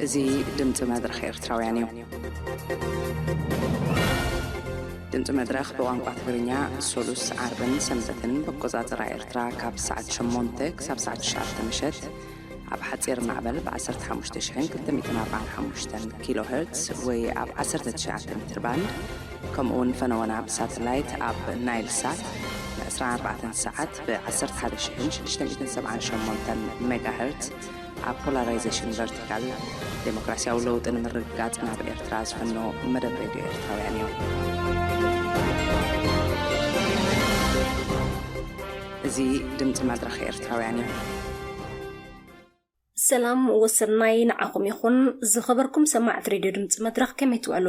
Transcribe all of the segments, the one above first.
እዚ ድምፂ መድረኽ ኤርትራውያን እዩ። ድምፂ መድረኽ ብቋንቋ ትግርኛ ሶሉስ፣ ዓርብን ሰንበትን ብኣቆፃፅራ ኤርትራ ካብ ሰዓት ሸሞንተ ክሳብ ሰዓት ትሽዓተ ምሸት ኣብ ሓፂር ማዕበል ብ ዓሰርተ ሓሙሽተ ሽሕን ክልተ ሚእትን ኣርባዓን ሓሙሽተን ኪሎ ሄርትስ ወይ ኣብ ዓሰርተ ትሽዓተ ሜትር ባንድ፣ ከምኡ እውን ፈነወና ብሳተላይት ኣብ ናይል ሳት ን ዕስራን ኣርባዕተን ሰዓት ብ ዓሰርተ ሓደ ሽሕን ሽዱሽተ ሚእትን ሰብዓን ሸሞንተን ሜጋ ሄርትስ ኣብ ፖላራይዜሽን ቨርቲካል። ዴሞክራሲያዊ ለውጢ ንምርግጋጽ ናብ ኤርትራ ዝፍኖ መደብ ሬድዮ ኤርትራውያን እዩ። እዚ ድምፂ መድረኽ ኤርትራውያን እዩ። ሰላም ወሰናይ ንዓኹም ይኹን። ዝኸበርኩም ሰማዕቲ ሬድዮ ድምፂ መድረኽ ከመይ ትውዕሉ?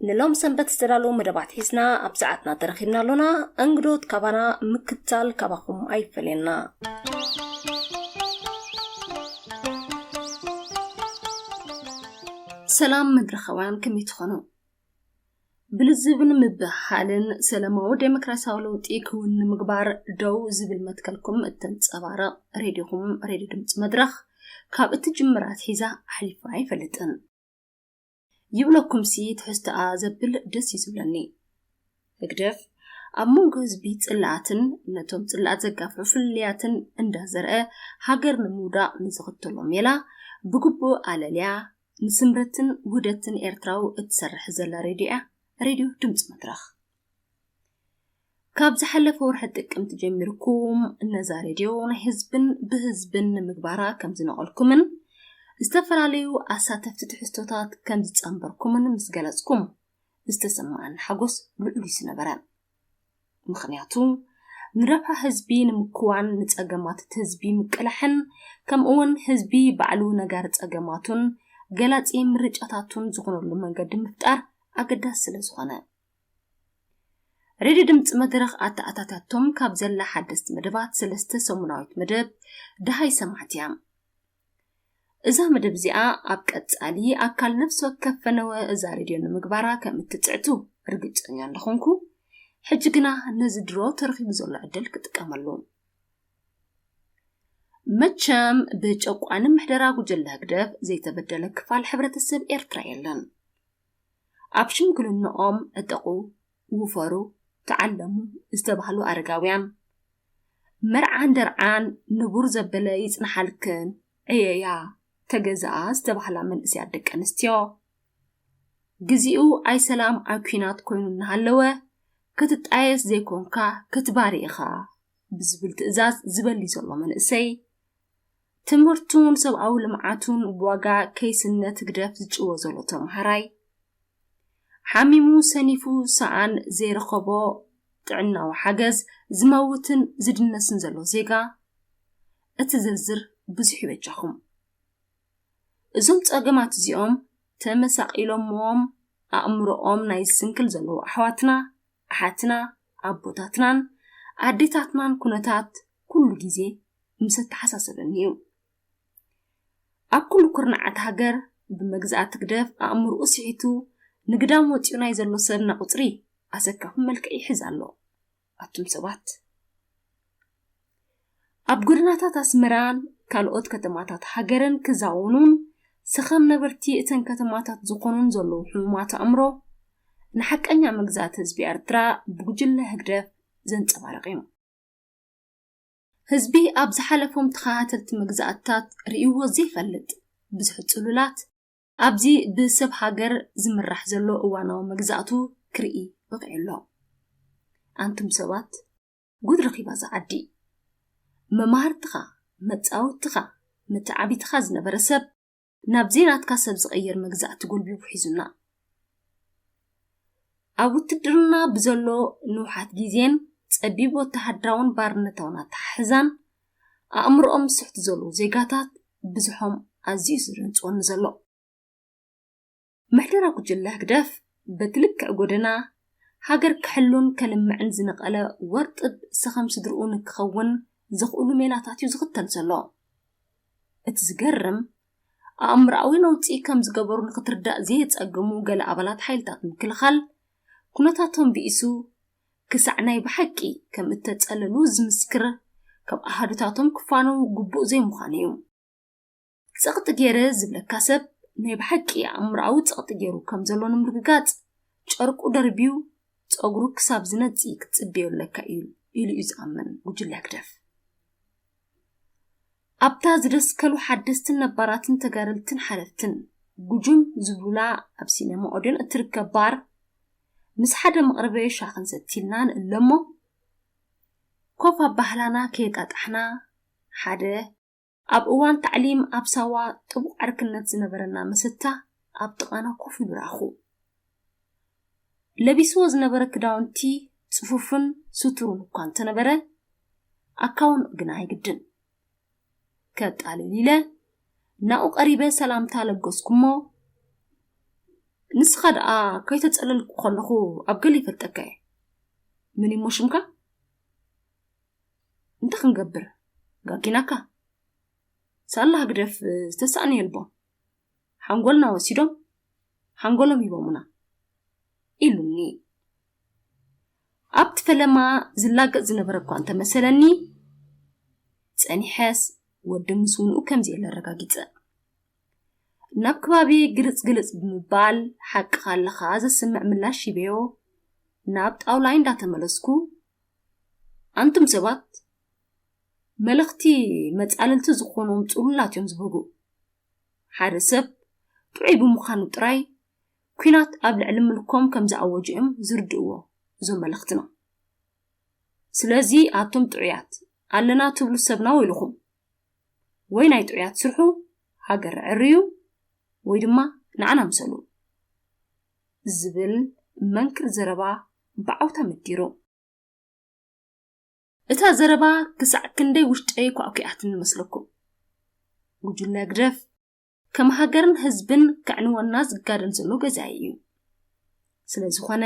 ንሎም ሰንበት ዝተዳለዉ መደባት ሒዝና ኣብ ሰዓትና ተረኺብና ኣሎና። እንግዶት ካባና ምክትታል ካባኹም ኣይፈለየና። ሰላም መድረኻውያን ከመይ ትኾኑ? ብልዝብን ምብህሃልን ሰላማዊ ዴሞክራሲያዊ ለውጢ ክውን ንምግባር ደው ዝብል መትከልኩም እተንጸባርቕ ሬድዮኹም ሬድዮ ድምፂ መድረኽ ካብ እቲ ጅምር ኣትሒዛ ኣሕሊፋ ኣይፈልጥን። ይብለኩምሲ ትሕዝቶኣ ዘብል ደስ እዩ ዝብለኒ። ህግደፍ ኣብ መንጎ ህዝቢ ጽልኣትን ነቶም ጽልኣት ዘጋፍሑ ፍልልያትን እንዳዘርአ ሃገር ንምውዳቕ ንዝኽተሎ ሜላ ብግቡእ ኣለልያ ንስምረትን ውህደትን ኤርትራዊ እትሰርሕ ዘላ ሬድዮ እያ፣ ሬድዮ ድምፂ መድረኽ። ካብ ዝሓለፈ ወርሒ ጥቅምቲ ጀሚርኩም ነዛ ሬድዮ ናይ ህዝብን ብህዝብን ንምግባራ ከም ዝነቐልኩምን ዝተፈላለዩ ኣሳተፍቲ ትሕዝቶታት ከም ዝጸንበርኩምን ምስ ገለጽኩም ዝተሰማዓኒ ሓጎስ ልዑል እዩ ዝነበረ። ምኽንያቱ ንረብሓ ህዝቢ ንምክዋን ንጸገማት እቲ ህዝቢ ምቅላሕን ከምኡ እውን ህዝቢ ባዕሉ ነጋሪ ጸገማቱን ገላጺ ምርጫታቱን ዝኾነሉ መንገዲ ምፍጣር ኣገዳሲ ስለ ዝኾነ። ሬድዮ ድምፂ መድረኽ ኣተኣታታቶም ካብ ዘላ ሓደስቲ መደባት ሰለስተ ሰሙናዊት መደብ ደሃይ ሰማዕቲ እያ። እዛ መደብ እዚኣ ኣብ ቀጻሊ ኣካል ነፍሲ ወከፍ ፈነወ እዛ ሬድዮ ንምግባራ ከም እትጽዕቱ ርግጸኛ እንደኾንኩ፣ ሕጂ ግና ነዚ ድሮ ተረኺቡ ዘሎ ዕድል ክጥቀመሉ። መቸም ብጨቋኒ ምሕደራ ጉጅለ ህግደፍ ዘይተበደለ ክፋል ሕብረተሰብ ኤርትራ የለን። ኣብ ሽምግልንኦም ዕጠቑ፣ ውፈሩ፣ ተዓለሙ ዝተባህሉ ኣረጋውያን፣ መርዓን ደርዓን ንቡር ዘበለ ይጽንሓልክን፣ ዕየያ፣ ተገዝኣ ዝተባህላ መንእሰያት ደቂ ኣንስትዮ፣ ግዚኡ ኣይ ሰላም ኣይ ኲናት ኮይኑ እናሃለወ፣ ክትጣየስ ዘይኮንካ ክትባሪ ኢኻ ብዝብል ትእዛዝ ዝበሊ ዘሎ መንእሰይ፣ ትምህርቱን ሰብኣዊ ልምዓቱን ብዋጋ ከይስነ ህግደፍ ዝጭዎ ዘሎ ተምሃራይ፣ ሓሚሙ ሰኒፉ ሰኣን ዘይረኸቦ ጥዕናዊ ሓገዝ ዝመውትን ዝድነስን ዘሎ ዜጋ፣ እቲ ዝርዝር ብዙሕ ይበጃኹም። እዞም ጸገማት እዚኦም ተመሳቒሎምዎም ኣእምሮኦም ናይ ዝስንክል ዘለዉ ኣሕዋትና፣ ኣሓትና፣ ኣቦታትናን ኣዴታትናን ኩነታት ኩሉ ግዜ ምስ ኣተሓሳሰበኒ እዩ። ኣብ ኩሉ ኩርናዓት ሃገር ብመግዛእቲ ህግደፍ ኣእምሮኡ ስሒቱ ንግዳም ወጺኡ ናይ ዘሎ ሰብ ናቑጽሪ ኣሰካፊ መልክዕ ይሕዝ ኣሎ። ኣቱም ሰባት፣ ኣብ ጎደናታት ኣስመራን ካልኦት ከተማታት ሃገርን ክዛወኑን ሰኸም ነበርቲ እተን ከተማታት ዝኾኑን ዘለዉ ሕሙማት ኣእምሮ ንሓቀኛ መግዛእቲ ህዝቢ ኤርትራ ብጉጅለ ህግደፍ ዘንጸባርቕ እዩ። ህዝቢ ኣብ ዝሓለፎም ተኸታተልቲ መግዛእትታት ርእይዎ ዘይፈልጥ ብዙሕ ጽሉላት ኣብዚ ብሰብ ሃገር ዝምራሕ ዘሎ እዋናዊ መግዛእቱ ክርኢ በቒዑ ኣሎ። ኣንቱም ሰባት፣ ጉድ ረኺባ እዛ ዓዲ። መማህርትኻ፣ መጻወትኻ፣ መተዓቢትኻ ዝነበረ ሰብ ናብ ዘይናትካ ሰብ ዝቕይር መግዛእቲ ጎልቢቡ ሒዙና። ኣብ ውትድርና ብዘሎ ንውሓት ግዜን ጸቢብ ወተሃደራውን ባርነታውን ኣተሓሕዛን ኣእምሮኦም ዝስሕቱ ዘለዉ ዜጋታት ብዝሖም ኣዝዩ ዝደንጽወኒ ዘሎ። ምሕደራ ጉጅለ ህግደፍ በቲ ልክዕ ጎደና ሃገር ክሕሉን ከልምዕን ዝነቐለ ወርጥብ ሰኸም ስድርኡ ንክኸውን ዘኽእሉ ሜላታት እዩ ዝኽተል ዘሎ። እቲ ዝገርም፣ ኣእምሮኣዊ ነውጺ ከም ዝገበሩ ንክትርዳእ ዘየጸግሙ ገለ ኣባላት ሓይልታት ምክልኻል ኩነታቶም ብኢሱ ክሳዕ ናይ ብሓቂ ከም እተጸለሉ ዝምስክር ካብ ኣሃዱታቶም ክፋነዉ ግቡእ ዘይምዃኑ እዩ። ጸቕጢ ገይረ ዝብለካ ሰብ ናይ ብሓቂ ኣእምሮኣዊ ጸቕጢ ገይሩ ከም ዘሎ ንምርግጋጽ ጨርቁ ደርብዩ ጸጉሩ ክሳብ ዝነጽእ ክትጽበዮ ኣለካ እዩ ኢሉ እዩ ዝኣምን ጉጅለ ህግደፍ። ኣብታ ዝደስከሉ ሓደስትን ነባራትን ተጋደልትን ሓለፍትን ጉጅም ዝብሉላ ኣብ ሲነማ ኦዴን እትርከብ ባር ምስ ሓደ መቕረቢ ሻሂ ክንሰቲ ኢልና ንእለ እሞ ኮፍ ኣባህላና ከየጣጣሕና ሓደ ኣብ እዋን ታዕሊም ኣብ ሳዋ ጥቡቕ ዕርክነት ዝነበረና መሰታ ኣብ ጥቓና ኮፍ ኢሉ ረኣኹ። ለቢስዎ ዝነበረ ክዳውንቲ ጽፉፍን ስቱሩን እኳ እንተነበረ ኣካውንኡ ግና ኣይግድን። ከጣልል ኢለ ናብኡ ቀሪበ ሰላምታ ለገስኩ እሞ ንስኻ ደኣ ከይተጸለልኩ ከለኹ ኣብ ገለ ይፈልጠካ እየ። መን እሞ ሽምካ? እንታይ ክንገብር ጋጊናካ? ሳላ ህግደፍ ዝተሳእነ የልቦም። ሓንጎልና ወሲዶም ሓንጎሎም ሂቦምና ኢሉኒ። ኣብቲ ፈለማ ዝላገጽ ዝነበረ እኳ እንተመሰለኒ ጸኒሐስ ወዲ ምስ ውንኡ ከምዚ ኢለ ኣረጋጊጸ። ናብ ከባቢ ግልጽ ግልጽ ብምባል ሓቅኻ ኣለኻ ዘስምዕ ምላሽ ሂበዮ ናብ ጣውላይ እንዳተመለስኩ ኣንቱም ሰባት መልእኽቲ መጻልልቲ ዝኾኖም ጽሉላት እዮም ዝብህጉ። ሓደ ሰብ ጥዑይ ብምዃኑ ጥራይ ኲናት ኣብ ልዕሊ ምልኮም ከም ዝኣወጁ እዮም ዝርድእዎ እዞም መልእኽትና። ስለዚ ኣቶም ጥዑያት ኣለና ትብሉ ሰብና ወይልኹም። ወይ ናይ ጥዑያት ስርሑ ሃገር ዕርዩ ወይ ድማ ንዓና ምሰሉ ዝብል መንክር ዘረባ ብዓውታ መዲሩ። እታ ዘረባ ክሳዕ ክንደይ ውሽጠይ ኳዕኪዓትኒ መስለኩም? ጉጅለ ህግደፍ ከም ሃገርን ህዝብን ከዕንወና ዝጋደል ዘሎ ገዛኢ እዩ። ስለ ዝኾነ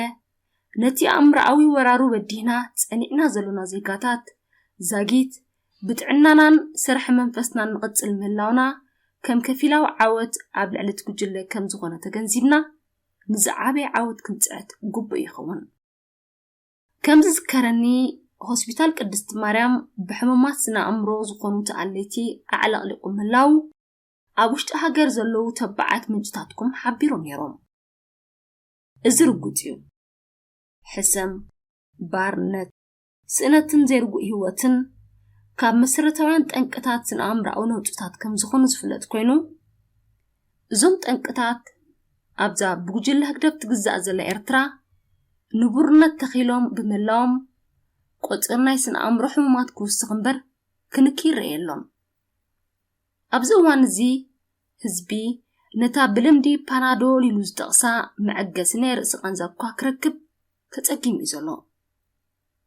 ነቲ ኣእምሮኣዊ ወራሩ በዲህና ጸኒዕና ዘሎና ዜጋታት ዛጊት ብጥዕናናን ስራሕ መንፈስናን ንቕጽል ምህላውና ከም ከፊላዊ ዓወት ኣብ ልዕሊ እቲ ጉጅለ ከም ዝኾነ ተገንዚብና ንዝዓበየ ዓወት ክንጽዕት ግቡእ ይኸውን። ከም ዝዝከረኒ ሆስፒታል ቅድስቲ ማርያም ብሕሙማት ስነ ኣእምሮ ዝኾኑ ተኣለይቲ ኣዕለቕሊቑ ምህላው ኣብ ውሽጢ ሃገር ዘለዉ ተባዓት ምንጭታትኩም ሓቢሮም ነይሮም። እዚ ርጉጽ እዩ። ሕሰም፣ ባርነት፣ ስእነትን ዘይርጉእ ህይወትን ካብ መሰረታውያን ጠንቅታት ስነ ኣእምሮኣዊ ነውጽታት ከም ዝኾኑ ዝፍለጥ ኮይኑ እዞም ጠንቅታት ኣብዛ ብጉጅለ ህግደፍ ትግዛእ ዘላ ኤርትራ ንቡርነት ተኺሎም ብምህላዎም ቁጽሪ ናይ ስነ ኣእምሮ ሕሙማት ክውስኽ እምበር ክንኪ ይረኣየሎም። ኣብዚ እዋን እዚ ህዝቢ ነታ ብልምዲ ፓናዶል ኢሉ ዝጠቕሳ መዐገሲ ናይ ርእሲ ቃንዛ እኳ ክረክብ ተጸጊሙ እዩ ዘሎ።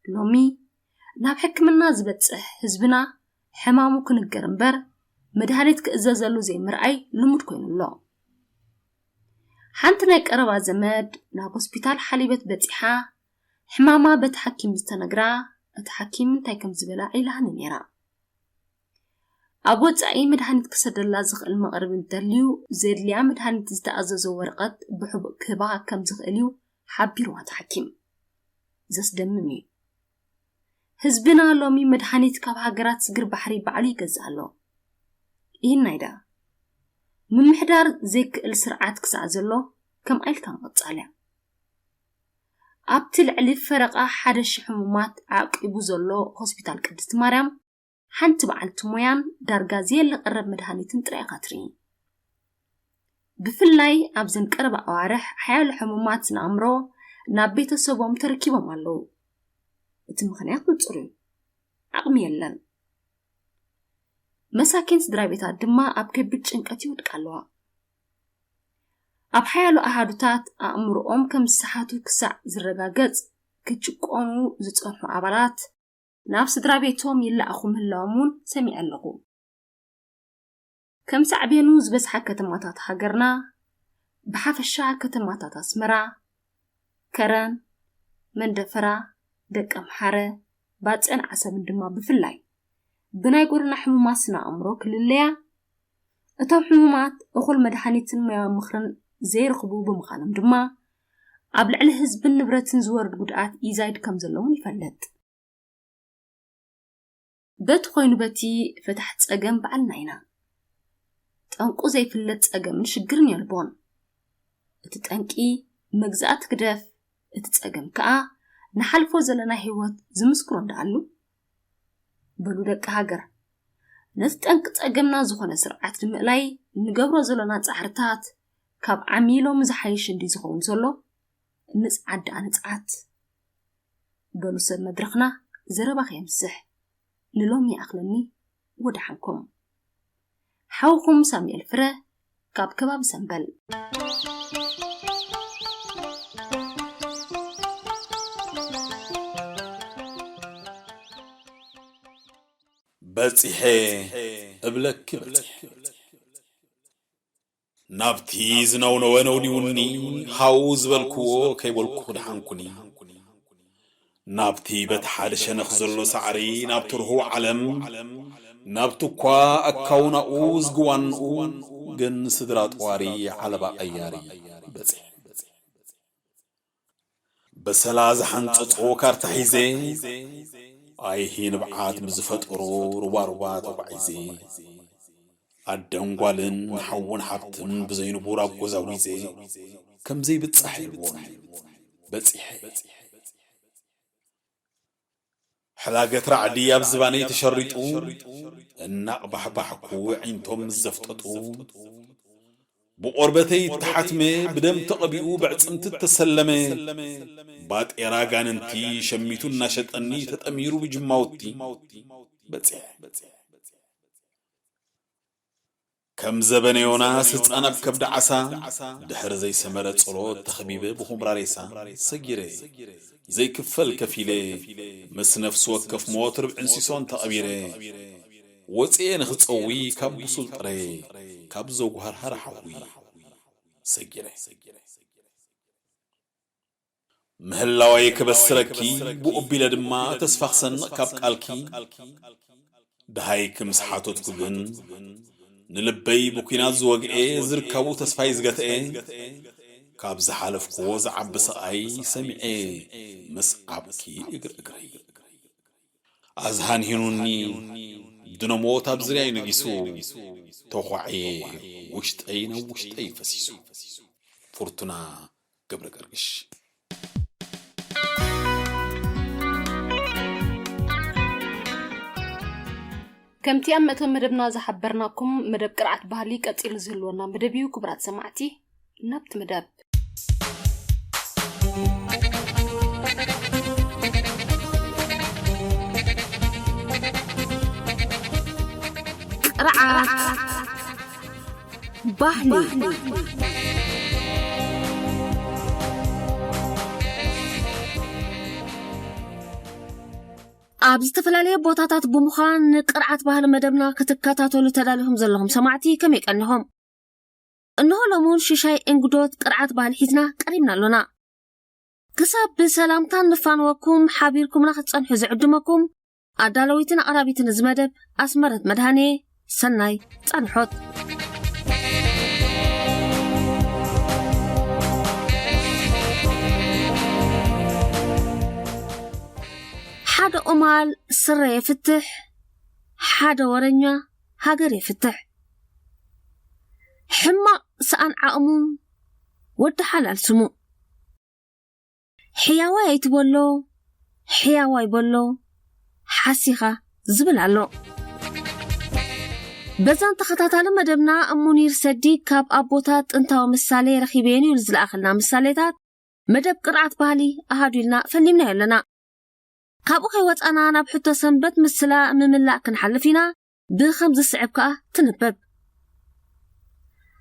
ሎሚ ናብ ሕክምና ዝበጽሕ ህዝብና ሕማሙ ክንገር እምበር መድሃኒት ክእዘዘሉ ዘይምርኣይ ልሙድ ኮይኑ ኣሎ። ሓንቲ ናይ ቀረባ ዘመድ ናብ ሆስፒታል ሓሊበት በጺሓ ሕማማ በቲ ሓኪም ዝተነግራ እቲ ሓኪም እንታይ ከም ዝበላ ኣይልሃኒ ነይራ። ኣብ ወጻኢ መድሃኒት ክሰደላ ዝኽእል መቕርቢ እንተልዩ ዘድልያ መድሃኒት ዝተኣዘዞ ወረቐት ብሕቡእ ክህባ ከም ዝኽእል እዩ ሓቢርዋ እቲ ሓኪም። ዘስደምም እዩ። ህዝብና ሎሚ መድሃኒት ካብ ሃገራት ስግር ባሕሪ ባዕሉ ይገዝእ ኣሎ። ይህናይ ደኣ ምምሕዳር ዘይክእል ስርዓት ክሳዕ ዘሎ ከምኣ ኢልካ ምቕጻል እያ። ኣብቲ ልዕሊ ፈረቓ ሓደ ሽሕ ሕሙማት ዓቂቡ ዘሎ ሆስፒታል ቅድስቲ ማርያም ሓንቲ በዓልቲ ሞያን ዳርጋ ዘየለ ቀረብ መድሃኒትን ጥራይ ኢኻ ትርኢ። ብፍላይ ኣብዘን ቀረባ ኣዋርሕ ሓያሎ ሕሙማት ስነ ኣእምሮ ናብ ቤተሰቦም ተረኪቦም ኣለዉ። እቲ ምኽንያት ንጹር እዩ። ዓቕሚ የለን። መሳኪን ስድራ ቤታት ድማ ኣብ ከቢድ ጭንቀት ይወድቃ ኣለዋ። ኣብ ሓያሎ ኣሃዱታት ኣእምሮኦም ከም ዝሰሓቱ ክሳዕ ዝረጋገጽ ክጭቆኑ ዝጸንሑ ኣባላት ናብ ስድራ ቤቶም ይለኣኹ ምህላዎም እውን ሰሚዐ ኣለኹ። ከም ሳዕቤኑ ዝበዝሓ ከተማታት ሃገርና ብሓፈሻ ከተማታት ኣስመራ፣ ከረን፣ መንደፈራ፣ ደቀምሓረ፣ ባጽዕን ዓሰብን ድማ ብፍላይ ብናይ ጎደና ሕሙማት ስነ ኣእምሮ ክልለያ፣ እቶም ሕሙማት እኹል መድሃኒትን ሞያዊ ምኽርን ዘይረኽቡ ብምዃኖም ድማ ኣብ ልዕሊ ህዝብን ንብረትን ዝወርድ ጉድኣት ይዛይድ ከም ዘሎ እውን ይፈልጥ። በቲ ኮይኑ በቲ ፈታሕ ጸገም ባዕልና ኢና። ጠንቁ ዘይፍለጥ ጸገምን ሽግርን የልቦን። እቲ ጠንቂ መግዛእቲ ግደፍ፣ እቲ ጸገም ከኣ ንሓልፎ ዘለና ህይወት ዝምስክሮ እንዳኣሉ። በሉ ደቂ ሃገር፣ ነቲ ጠንቂ ጸገምና ዝኾነ ስርዓት ንምእላይ እንገብሮ ዘለና ጻዕርታት ካብ ዓሚሎም ዝሓይሽ እንዲ ዝኸውን ዘሎ ንጽዓት ደኣ ንጽዓት። በሉ ሰብ መድረኽና ዘረባ ከየምስሕ ንሎሚ ይኣኽለኒ። ወደሓንኩም። ሓውኹም ሳሙኤል ፍረ ካብ ከባቢ ሰምበል። በጺሐ እብለኪ በጺሐ። ናብቲ ዝነውነወ ነውኒውኒ፣ ሃው ዝበልክዎ ከይበልኩ ክድሓንኩኒ። ናብቲ በቲ ሓደ ሸነኽ ዘሎ ሳዕሪ፣ ናብቲ ርሁው ዓለም፣ ናብቲ እኳ ኣካውናኡ ዝግዋንኡ፣ ግን ስድራ ጠዋሪ ዓለባ ቀያሪ በጺሐ። በሰላ ዝሓንጸጾ ካርታ ሒዘ፣ ኣይሂ ንብዓት ብዝፈጠሮ ሩባሩባ ተጓዒዘ። ኣደን ጓልን ሓውን ሓብትን ብዘይንቡር ኣጎዛዊዘ፣ ከም ዘይብጻሕ የልቦን በጺሐ። ሕላገት ራዕዲ ኣብ ዝባነይ ተሸሪጡ፣ እናቕባሕባሕኩ ኣዒንቶም ምስ ዘፍጠጡ፣ ብቖርበተይ እተሓትመ፣ ብደም ተቐቢኡ ብዕጽምቲ እተሰለመ፣ ባጤራ ኣጋንንቲ ሸሚቱ እናሸጠኒ ተጠሚሩ ብጅማውቲ በጺሐ። ከም ዘበነ ዮናስ ህጻን ኣብ ከብዲ ዓሳ፣ ድሕሪ ዘይሰመረ ጸሎት ተኸቢበ ብኹምራ ሬሳ ሰጊረ። ዘይክፈል ከፊለ፣ ምስ ነፍሲ ወከፍ ሞት ርብዒ እንሲሶን ተቐቢረ። ወጺኤ ንኽጸዊ ካብ ብሱል ጥረ፣ ካብ ዘጉሃርሃር ሓዊ ሰጊረ። ምህላወይ ክበስረኪ፣ ብኡ ኣቢለ ድማ ተስፋ ክሰንቕ ካብ ቃልኪ። ደሃይኪ ምስ ሓተትኩ ግን፣ ንልበይ ብኲናት ዝወግኤ፣ ዝርካቡ ተስፋይ ዝገትኤ፣ ካብ ዝሓለፍክዎ ዝዓቢ ስቓይ ሰሚዐ፣ ምስዓብኪ እግሪ እግረይ። ኣዝሃንሂኑኒ፣ ድነ ሞት ኣብ ዝርያይ ነጊሱ፣ ተዃዕየ ውሽጠይ ናብ ውሽጠይ ፈሲሱ። ፍርቱና ገብረ ገርግሽ። ከምቲ ኣብ መእተዊ መደብና ዝሓበርናኩም፣ መደብ ቅርዓት ባህሊ ቀጺሉ ዝህልወና መደብ እዩ። ክቡራት ሰማዕቲ፣ ናብቲ መደብ። ቅርዓት ባህሊ። ኣብ ዝተፈላለየ ቦታታት ብምዃን ንቅርዓት ባህሊ መደብና ክትከታተሉ ተዳሊኹም ዘለኹም ሰማዕቲ ከመይ ቀኒኹም? እንሆ ሎሚ እውን ሽሻይ እንግዶት ቅርዓት ባህሊ ሒዝና ቀሪብና ኣሎና። ክሳብ ብሰላምታ ንፋነወኩም ሓቢርኩምና ክትጸንሑ ዝዕድመኩም ኣዳለዊትን ኣቕራቢትን እዚ መደብ ኣስመረት መድሃኔ። ሰናይ ጻንሖት። ሓደ ኦማል ስረ የፍትሕ፣ ሓደ ወረኛ ሃገር የፍትሕ። ሕማቕ ሰኣን ዓቕሙ፣ ወዲ ሓላል ስሙ። ሕያዋይ ኣይትበሎ፣ ሕያዋይ በሎ፣ ሓሲኻ ዝብል ኣሎ። በዛን ተኸታታሊ መደብና ሙኒር ሰዲግ ካብ ኣቦታት ጥንታዊ ምሳሌ ረኺበየን ኢሉ ዝለኣኸልና ምሳሌታት መደብ ቅርዓት ባህሊ ኣሃዱ ኢልና ፈሊምናዮ ኣለና። ካብኡ ከይወጻና ናብ ሕቶ ሰንበት ምስላ ምምላእ ክንሓልፍ ኢና። ብኸም ዝስዕብ ከኣ ትንበብ።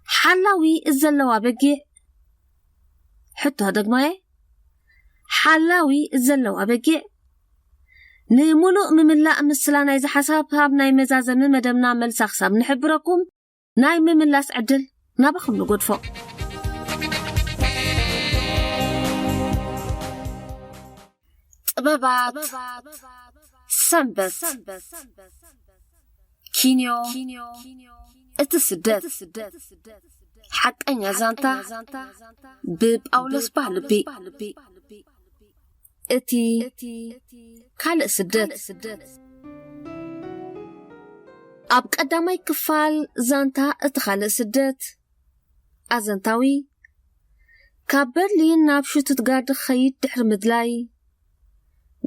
ሓላዊ ዘለዋ በጊዕ፣ ሕቶ ደግማየ፣ ሓላዊ ዘለዋ በጊዕ። ንምሉእ ምምላእ ምስላ ናይዚ ሓሳብ ኣብ ናይ መዛዘሚ መደብና መልሳ ክሳብ ንሕብረኩም፣ ናይ ምምላስ ዕድል ናባኹም ንገድፎ። ጥበባት ሰንበት። ኪንዮ፣ እቲ ስደት። ሓቀኛ ዛንታ ብጳውሎስ ባህልቢ። እቲ ካልእ ስደት። ኣብ ቀዳማይ ክፋል ዛንታ እቲ ካልእ ስደት ኣዘንታዊ፣ ካብ በርሊን ናብ ሽቱትጋርድ ክኸይድ ድሕሪ ምድላይ፣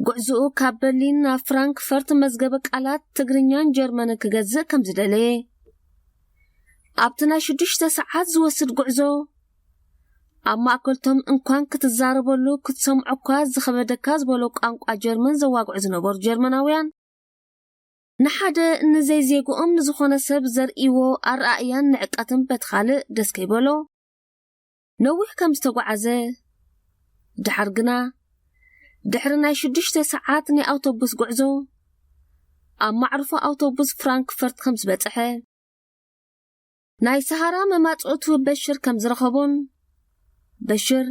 ጉዕዞኡ ካብ በርሊን ናብ ፍራንክፈርት መዝገበ ቃላት ትግርኛን ጀርመንን ክገዝእ ከም ዝደለየ፣ ኣብቲ ናይ ሽዱሽተ ሰዓት ዝወስድ ጉዕዞ ኣብ ማእከልቶም እንኳን ክትዛረበሉ ክትሰምዖ እኳ ዝኸበደካ ዝበሎ ቋንቋ ጀርመን ዘዋግዑ ዝነበሩ ጀርመናውያን፣ ንሓደ ንዘይዜግኦም ንዝኾነ ሰብ ዘርእይዎ ኣረኣእያን ንዕቀትን በቲ ካልእ ደስ ከይበሎ ነዊሕ ከም ዝተጓዓዘ፣ ድሓር ግና ድሕሪ ናይ ሽዱሽተ ሰዓት ናይ ኣውቶቡስ ጉዕዞ ኣብ ማዕርፎ ኣውቶቡስ ፍራንክፈርት ከም ዝበጽሐ፣ ናይ ሰሃራ መማጽእቱ በሽር ከም ዝረኸቦን፣ በሽር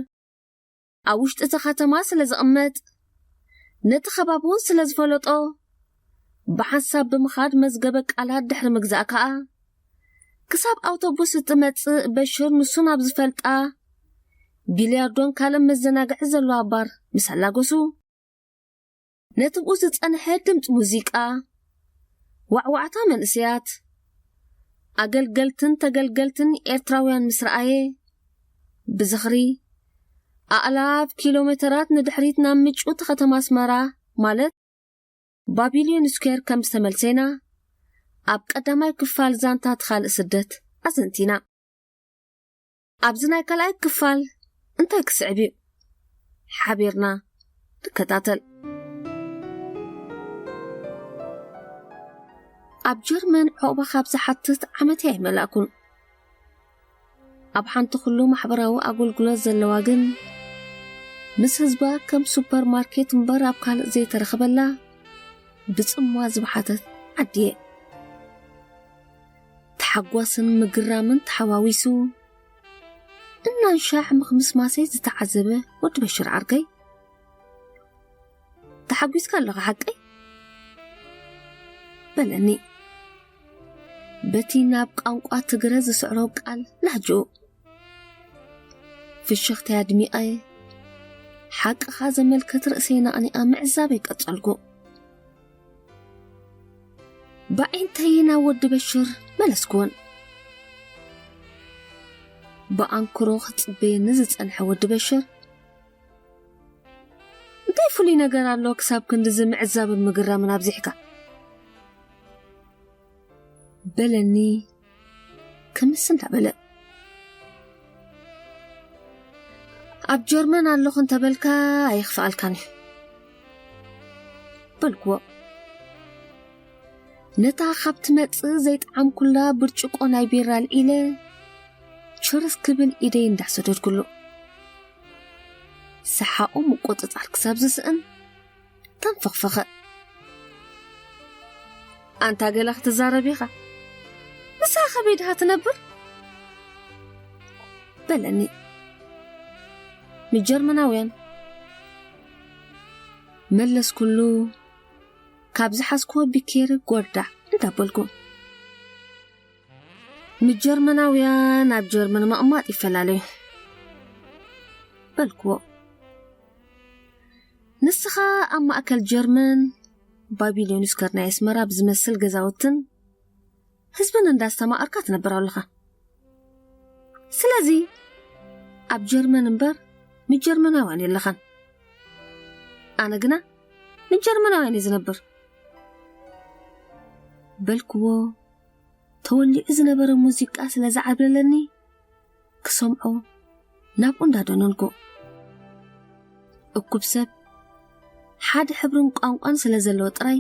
ኣብ ውሽጢ እታ ከተማ ስለ ዝቕመጥ፣ ነቲ ከባቢ እውን ስለ ዝፈለጦ፣ ብሓንሳብ ብምኻድ መዝገበ ቃላት ድሕሪ ምግዛእ ከኣ፣ ክሳብ ኣውቶቡስ እትመጽእ በሽር ንሱ ናብ ዝፈልጣ ቢልያርዶን ካልእ መዘናግዒ ዘለዋ ባር ምስ ኣላገሱ፣ ነቲ ብኡ ዝጸንሐ ድምጺ ሙዚቃ፣ ዋዕዋዕታ መንእሰያት፣ ኣገልገልትን ተገልገልትን ኤርትራውያን ምስ ረኣየ፣ ብዝኽሪ ኣእላፍ ኪሎ ሜተራት ንድሕሪት ናብ ምጭውቲ ከተማ ኣስመራ፣ ማለት ባቢልዮን ስኩዌር ከም ዝተመልሰና፣ ኣብ ቀዳማይ ክፋል ዛንታ እቲ ካልእ ስደት ኣዘንቲና። ኣብዚ ናይ ካልኣይ ክፋል እንታይ ክስዕብ እዩ? ሓቢርና ንከታተል። ኣብ ጀርመን ዑቕባ ካብ ዝሓትት ዓመተይ ኣይመላእኩን። ኣብ ሓንቲ ኩሉ ማሕበራዊ ኣገልግሎት ዘለዋ ግን፣ ምስ ህዝባ ከም ሱፐርማርኬት እምበር ኣብ ካልእ ዘይተረኸበላ፣ ብጽምዋ ዝብሓተት ዓዲ እየ። ተሓጓስን ምግራምን ተሓዋዊሱ፣ እናንሻዕ ምኽምስማሰይ ዝተዓዘበ ወዲ በሽር ዓርከይ፣ "ተሓጒስካ ኣለኻ ሓቀይ?" በለኒ። በቲ ናብ ቋንቋ ትግረ ዝስዕሮ ቃል ላህጅኡ፣ ፍሽኽተይ ኣድሚቐ፣ ሓቅኻ ዘመልክት ርእሰይ ነቕኒቐ ምዕዛበይ ቀጸልኩ። ብዓይንተይ ናብ ወዲ በሽር መለስኩወን። ብኣንክሮ ክጽበየኒ ዝጸንሐ ወዲ በሽር፣ "እንታይ ፍሉይ ነገር ኣሎ ክሳብ ክንድዚ ምዕዛብን ምግራምን ኣብዚሕካ?" በለኒ ክምስ እንዳበለ። "ኣብ ጀርመን ኣለኹ እንተበልካ ኣየኽፍኣልካን እዩ" በልክዎ። ነታ ካብ ትመጽእ ዘይጠዓምኩላ ብርጭቆ ናይ ቢራ ኣልዒለ፣ ችርስ ክብል ኢደይ እንዳሰደድኩሉ፣ ሰሓቑ ምቁጽጻር ክሳብ ዝስእን ተንፈኽፈኸ። "ኣንታ ገለ ክትዛረብ ኢኻ? ንስኻ ከበይ ድኻ ትነብር?" በለኒ። "ምስ ጀርመናውያን" መለስኩሉ፣ ካብ ዝሓዝኩዎ ቢኬሪ ጎርዳዕ እንዳበልኩ። "ምስ ጀርመናውያን ኣብ ጀርመን ምቕማጥ ይፈላለዩ" በልክዎ። "ንስኻ ኣብ ማእከል ጀርመን፣ ባቢሎን ስከር ናይ ኣስመራ ብዝመስል ገዛውትን ህዝብን እንዳስተማቐርካ ትነብር ኣለኻ። ስለዚ ኣብ ጀርመን እምበር ምስ ጀርመናውያን የለኻን። ኣነ ግና ምስ ጀርመናውያን እየ ዝነብር" በልክዎ። ተወሊዑ ዝነበረ ሙዚቃ ስለ ዝዓብለለኒ፣ ክሰምዖ ናብኡ እንዳደነንኩ። እኩብ ሰብ ሓደ ሕብርን ቋንቋን ስለ ዘለዎ ጥራይ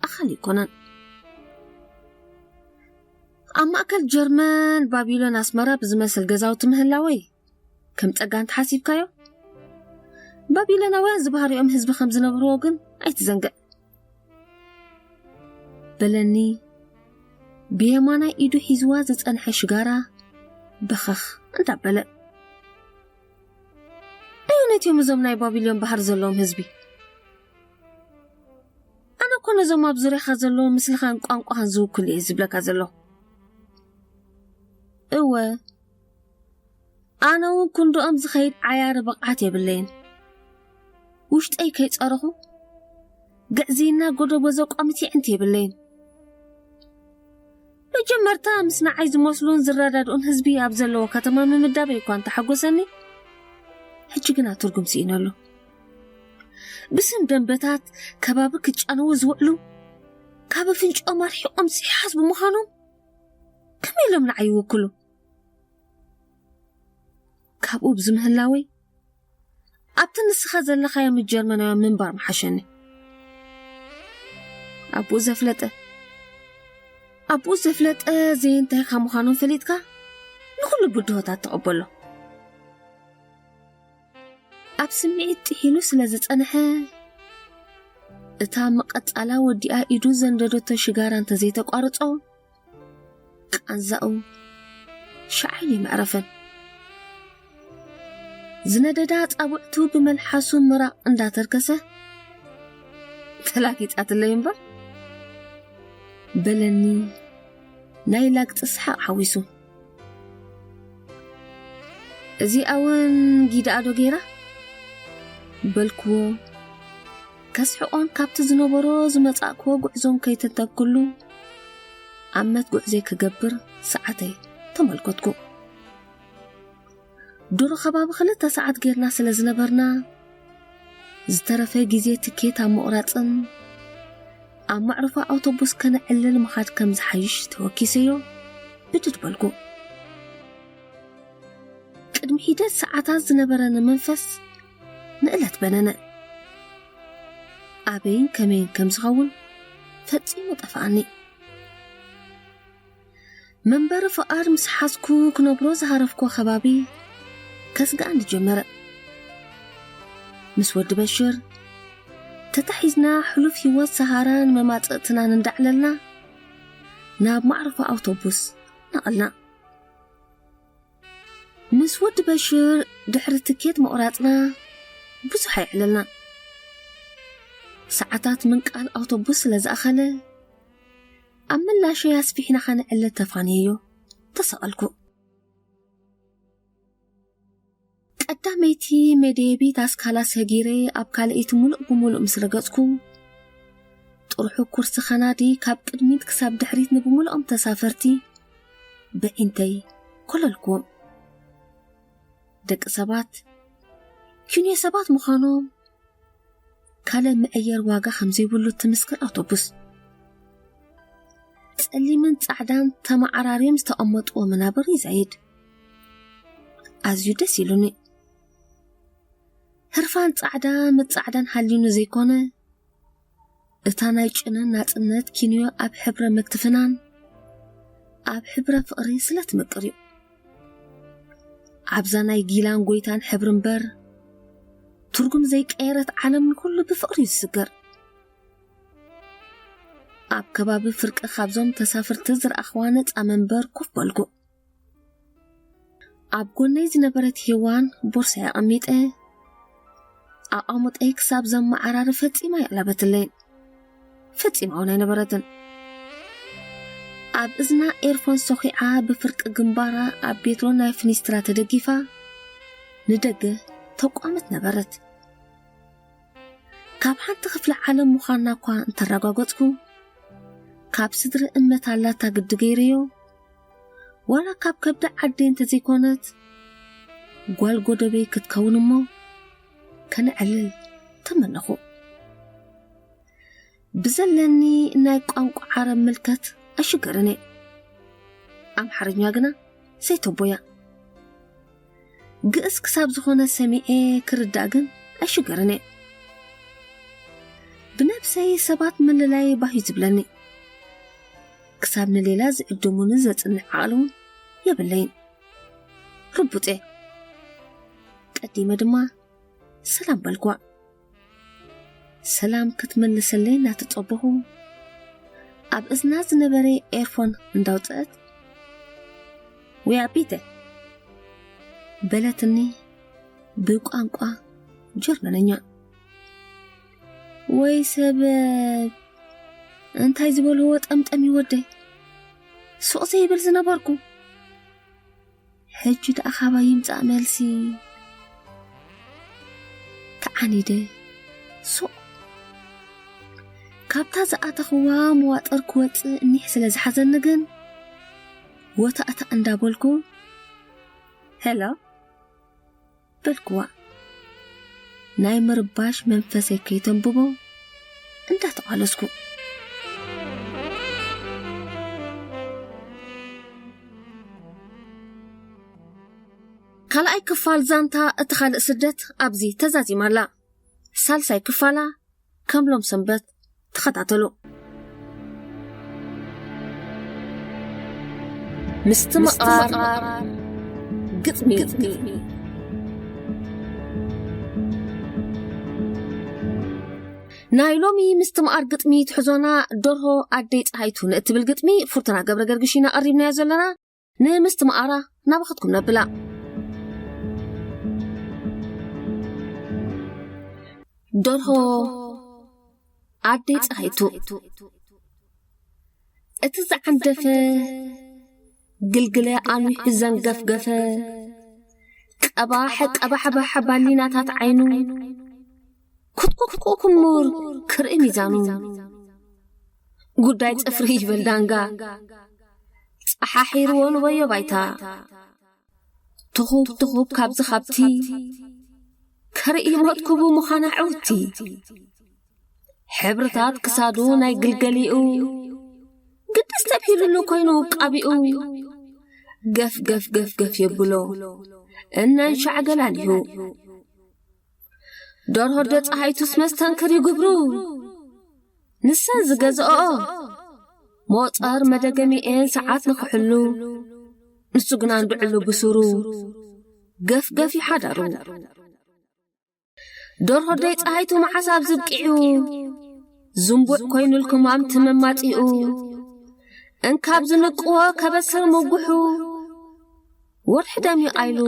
ኣኻሊ ኣይኮነን። ኣብ ማእከል ጀርመን ባቢሎን ኣስመራ ብዝመስል ገዛውቲ ምህላወይ ከም ጸጋ እንተሓሲብካዮ፣ ባቢሎናውያን ዝበሃርኦም ህዝቢ ከም ዝነብርዎ ግን ኣይትዘንግዕ። በለኒ፣ ብየማናይ ኢዱ ሒዝዋ ዝጸንሐ ሽጋራ በኸኽ እንዳበለ። ኣየኖት እዮም እዞም ናይ ባቢሎን ባህሪ ዘለዎም ህዝቢ? ኣነ እኮ ነዞም ኣብ ዙርያኻ ዘለዉ ምስልኻን ቋንቋኻን ዝውክሉ እየ ዝብለካ ዘለኹ። እወ፣ ኣነ እውን ክንድኦም ዝኸይድ ዓያሪ ብቕዓት የብለይን። ውሽጠይ ከይጸረኹ፣ ግዕዝይና ጎደቦ ዘቋምት የዕንቲ የብለይን። መጀመርታ ምስ ንዓይ ዝመስሉን ዝረዳድኡን ህዝቢ ኣብ ዘለዎ ከተማ ምምዳበይ እኳ እንተሓጎሰኒ፣ ሕጂ ግና ትርጉም ስኢነሉ። ብስም ደንበታት ከባቢ ክጫነዉ ዝውዕሉ፣ ካብ ኣፍንጭኦም ኣርሒቖም ዘይሓስቡ ምዃኖም ከመይ ኢሎም ንዓይ ይውክሉ? ካብኡ ብዝምህላወይ ኣብቲ ንስኻ ዘለኻዮ ምስ ጀርመናውያን ምንባር ምሓሸኒ። ኣቦኡ ዘፍለጠ ኣቦኡ ዘፍለጠ ዘየንታይኻ ምዃኖም ፈሊጥካ ንኹሉ ብድሆታት ተቐበሎ። ኣብ ስምዒት ጥሒሉ ስለ ዝጸንሐ፣ እታ መቐጻላ ወዲኣ ኢዱ ዘንደደቶ ሽጋራ እንተዘይተቋርጾ፣ ቃንዛኡ ሸዓይን ይምዕረፈን። ዝነደዳ ኣጻብዕቱ ብመልሓሱ ምራቕ እንዳተርከሰ፣ "ተላጊጻትለይ እምበር?" በለኒ፣ ናይ ላግጺ ሰሓቕ ሓዊሱ። "እዚኣ እውን ጊዳኣ ዶ ገይራ?" በልክዎ። ከስሕቖን ካብቲ ዝነበሮ ዝመጻእክዎ ጉዕዞን ከይተንተንኩሉ፣ ኣብ መት ጉዕዞይ ክገብር ሰዓተይ ተመልከትኩ። ድሮ ከባቢ ክልተ ሰዓት ጌርና ስለ ዝነበርና፣ ዝተረፈ ግዜ ትኬት ኣብ ምቑራጽን ኣብ መዕርፎ ኣውቶቡስ ከነዕልል ምኻድ ከም ዝሓይሽ ተወኪሰዮ ብድድ በልኩ። ቅድሚ ሒደት ሰዓታት ዝነበረኒ መንፈስ ንእለት በነነ። ኣበይን ከመይን ከም ዝኸውን ፈጺሙ ጠፍኣኒ። መንበሪ ፍቓድ ምስ ሓዝኩ ክነብሮ ዝሃረፍኩዎ ከባቢ ከስግኣኒ ጀመረ። ምስ ወዲ በሽር ተታሒዝና ሕሉፍ ህይወት ሰሃራን መማጽእትናን እንዳዕለልና ናብ ማዕርፎ ኣውቶቡስ ነቐልና። ምስ ወዲ በሽር ድሕሪ ትኬት ምቑራጽና ብዙሕ ኣይዕለልና። ሰዓታት ምንቃል ኣውቶቡስ ስለ ዝኣኸለ፣ ኣብ ምላሸይ ኣስፊሕና ኸንዕለ ተፋንየዮ ተሰቐልኩ። ቀዳመይቲ መደየቢት ኣስካላ ሰጊረ ኣብ ካልኣይቲ ሙሉእ ብሙሉእ ምስ ረገጽኩ፣ ጥርሑ ኩርሲ ኸናዲ ካብ ቅድሚት ክሳብ ድሕሪት ንብሙሉኦም ተሳፈርቲ ብዒንተይ ኮለልኩዎም። ደቂ ሰባት ኪንዮ ሰባት ምዃኖም ካልእ መዐየር ዋጋ ከም ዘይብሉ ትምስክር ኣውቶቡስ። ጸሊምን ጻዕዳን ተመዓራርዮም ዝተቐመጥዎ መናብር ይዛይድ። ኣዝዩ ደስ ኢሉኒ። ህርፋን ጻዕዳ ምጻዕዳን ሃልዩኒ ዘይኮነ፣ እታ ናይ ጭንን ናጽነት ኪንዮ ኣብ ሕብረ መክትፍናን ኣብ ሕብረ ፍቕሪ ስለ ትምቅር እዩ። ኣብዛ ናይ ጊላን ጎይታን ሕብሪ እምበር፣ ትርጉም ዘይቀየረት ዓለም ንኹሉ ብፍቕሪ እዩ ዝስገር። ኣብ ከባቢ ፍርቂ ካብዞም ተሳፍርቲ ዝረኣኽዋ ነጻ መንበር ኮፍ በልኩ። ኣብ ጎነይ ዝነበረት ሄዋን ቦርሳይ ኣቐሚጠ፣ ኣቓሙጠይ ክሳብ ዘመዓራሪ ፈጺማ ኣይዕለበትለይን። ፈጺማ እውን ኣይነበረትን። ኣብ እዝና ኤርፎን ሰኺዓ ብፍርቂ ግንባራ ኣብ ቤትሮ ናይ ፍኒስትራ ተደጊፋ ንደገ ተቋምት ነበረት። ካብ ሓንቲ ክፍለ ዓለም ምዃንና እኳ እንተረጋገጽኩ፣ ካብ ስድሪ እመት ኣላታ ግዲ ገይረዮ፣ ዋላ ካብ ከብዲ ዓደይ እንተዘይኮነት፣ ጓል ጎደበይ ክትከውን እሞ ከነዕልል ተመነኹ። ብዘለኒ ናይ ቋንቋ ዓረብ ምልከት ኣይሽገርን እየ። ኣምሓርኛ ግና ዘይተቦያ። ግእዝ ክሳብ ዝኾነ ሰሚዐ ክርዳእ ግን ኣይሽገርን እየ። ብነብሰይ ሰባት ምልላይ ባህ እዩ ዝብለኒ። ክሳብ ንሌላ ዝዕድሙኒ ዘጽንዕ ዓቕሊ እውን የብለይን። ርቡጽ እየ። ቀዲመ ድማ ሰላም በልኳ። ሰላም ክትመልሰለይ እናተጸበኹ፣ ኣብ እዝና ዝነበረ ኤርፎን እንዳውጽአት፣ "ውያ ቢተ?" በለትኒ ብቋንቋ ጀርመነኛ። ወይ ሰብ፣ እንታይ ዝበልዎ ጠምጠም ይወደይ። ሱቕ ዘይብል ዝነበርኩ። ሕጂ ደኣ ካባይ ይምጻእ መልሲ። ተዓኒደ ሱቕ። ካብታ ዝኣተኽዋ መዋጥር ክወጽእ እኒሕ ስለ ዝሓዘኒ ግን፣ ወታእታ እንዳበልኩ፣ "ሄሎ?" በልኩዋ። ናይ ምርባሽ መንፈሰይ ከይተንብቦ እንዳተቓለስኩ። ካልኣይ ክፋል ዛንታ እቲ ካልእ ስደት ኣብዚ ተዛዚማ ኣላ። ሳልሳይ ክፋላ ከም ሎም ሰንበት ተኸታተሉ። ምስትምቓር ግጥሚ። ናይ ሎሚ ምስትምቓር ግጥሚ ትሕዞና ደርሆ ኣደይ ፀሃይቱ ንእትብል ግጥሚ ፍርቱና ገብረ ገርግሽ ኢና ቀሪብናዮ ዘለና። ንምስትምቓራ ናባኻትኩም ነብላ። ደርሆ ኣደይ ፀሃይቱ። እቲ ዝዓንደፈ ግልግለ ኣንዊሑ ዘንገፍገፈ፣ ቀባሕ ቀባሕባሕ ባሊናታት ዓይኑ፣ ኩትኩትኩ ክሙር ክርኢ ሚዛኑ። ጉዳይ ጽፍሪ ይበል ዳንጋ፣ ጸሓሒርዎ ንበዮ ባይታ። ትኹብ ትኹብ ካብዚ ካብቲ፣ ከርኢ ሞት ክቡ ምዃና ዕውቲ። ሕብርታት ክሳዱ ናይ ግልገሊኡ፣ ግድስ ተብሂሉሉ ኮይኑ ውቃቢኡ። ገፍ ገፍ ገፍ ገፍ የብሎ እናንሻዕ ገላሊሁ። ደርሆ ኣደ ጸሃይቱስ መስተንክር እዩ ግብሩ፣ ንሰን ዝገዝኦ ሞጸር መደገሚኤን ሰዓት ንኽሕሉ፣ ንሱ ግና እንድዕሉ ብሱሩ ገፍ ገፍ ይሓዳሩ። ደርሆ ኣደይ ጸሃይቱ መዓስ ኣብ ዝብቂዑ፣ ዝንቡዕ ኮይኑልኩም ኣምቲ መማጺኡ። እንካብ ዝንቅዎ ከበስር ምጉሑ፣ ወርሒ ደሚቓ ኢሉ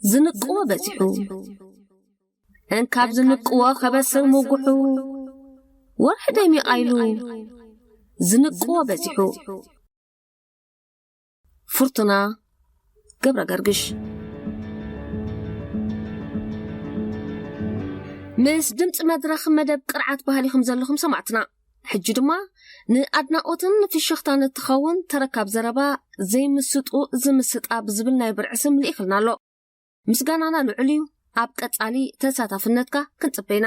ዝንቅዎ በዚሑ። እንካብ ዝንቅዎ ከበስር ምጉሑ፣ ወርሒ ደሚቓ ኢሉ ዝንቅዎ በዚሑ። ፍርቱና ገብረ ገርግሽ። ምስ ድምፂ መድረኽ መደብ ቅርዓት ባህሊኹም ዘለኹም ሰማዕትና፣ ሕጂ ድማ ንኣድናቖትን ንፍሽኽታን እትኸውን ተረካብ ዘረባ ዘይምስጡ ዝምስጣ ብዝብል ናይ ብርዒ ስም ልኢኽልና ኣሎ። ምስጋናና ልዑል እዩ። ኣብ ቀጻሊ ተሳታፍነትካ ክንጽበ ኢና።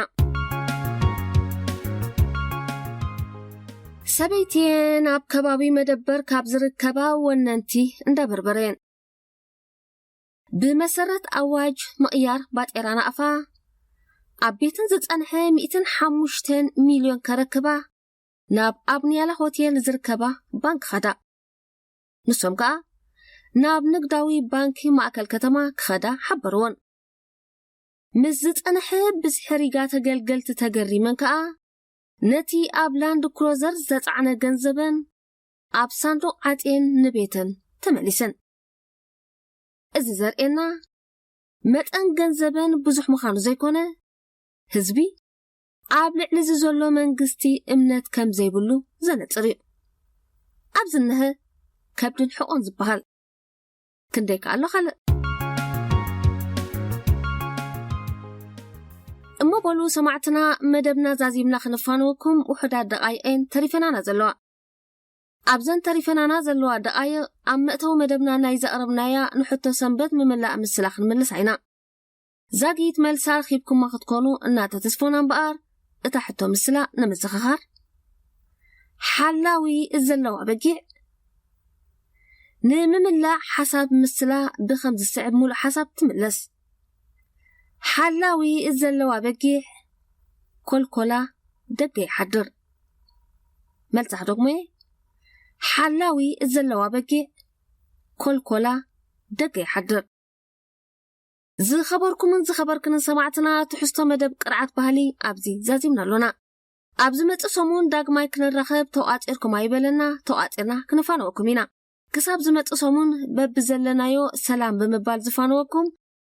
ሰበይትየን ኣብ ከባቢ መደበር ካብ ዝርከባ ወነንቲ እንዳበርበረየን። ብመሰረት ኣዋጅ ምቕያር ባጤራ ናቕፋ፣ ኣብ ቤተን ዝጸንሐ ሚእትን ሓሙሽተን ሚልዮን ከረክባ ናብ ኣብ ንያላ ሆቴል ዝርከባ ባንክ ኸዳ። ንሶም ከኣ ናብ ንግዳዊ ባንኪ ማእከል ከተማ ክኸዳ ሓበርወን። ምስ ዝጸንሐ ብዝሒ ሪጋ ተገልገልቲ ተገሪመን ከኣ ነቲ ኣብ ላንድ ክሮዘር ዝተጻዕነ ገንዘበን ኣብ ሳንዱቕ ዓጽየን ንቤተን ተመሊሰን። እዚ ዘርእየና መጠን ገንዘበን ብዙሕ ምዃኑ ዘይኮነ፣ ህዝቢ ኣብ ልዕሊ እዚ ዘሎ መንግስቲ እምነት ከም ዘይብሉ ዘነጽር እዩ። ኣብ ዝነሀ ከብድን ሕቖን ዝበሃል። ክንደይ ከ ኣሎ ካልእ? እሞ በሉ ሰማዕትና፣ መደብና ዛዚምና ክንፋነወኩም ውሑዳት ደቓይቕ እየን ተሪፈናና ዘለዋ። ኣብዘን ተሪፈናና ዘለዋ ደቓይቕ፣ ኣብ መእተዊ መደብና ናይ ዘቕረብናያ ንሕቶ ሰንበት ምምላእ ምስላ ክንምልሳ ኢና። ዛጊት መልሳ ረኺብኩማ ክትኮኑ እናተተስፎና እምበኣር፣ እታ ሕቶ ምስላ ንምዝኽኻር፣ ሓላዊ ዘለዋ በጊዕ ንምምላእ ሓሳብ ምስላ ብኸም ዝስዕብ ሙሉእ ሓሳብ ትምለስ። ሓላዊ ዘለዋ በጊዕ ኮልኮላ ደገ ይሓድር። መልሳ ክደግሞ እየ። ሓላዊ ዘለዋ በጊዕ ኮልኮላ ደገ ይሓድር። ዝኸበርኩምን ዝኸበርክንን ሰማዕትና፣ ትሕዝቶ መደብ ቅርዓት ባህሊ ኣብዚ ዛዚምና ኣሎና። ኣብ ዝመጽእ ሰሙን ዳግማይ ክንራኸብ ተዋጺርኩም ኣይበለና፣ ተዋጺርና ክንፋነወኩም ኢና። ክሳብ ዝመጽእ ሰሙን በብዘለናዮ ሰላም ብምባል ዝፋነወኩም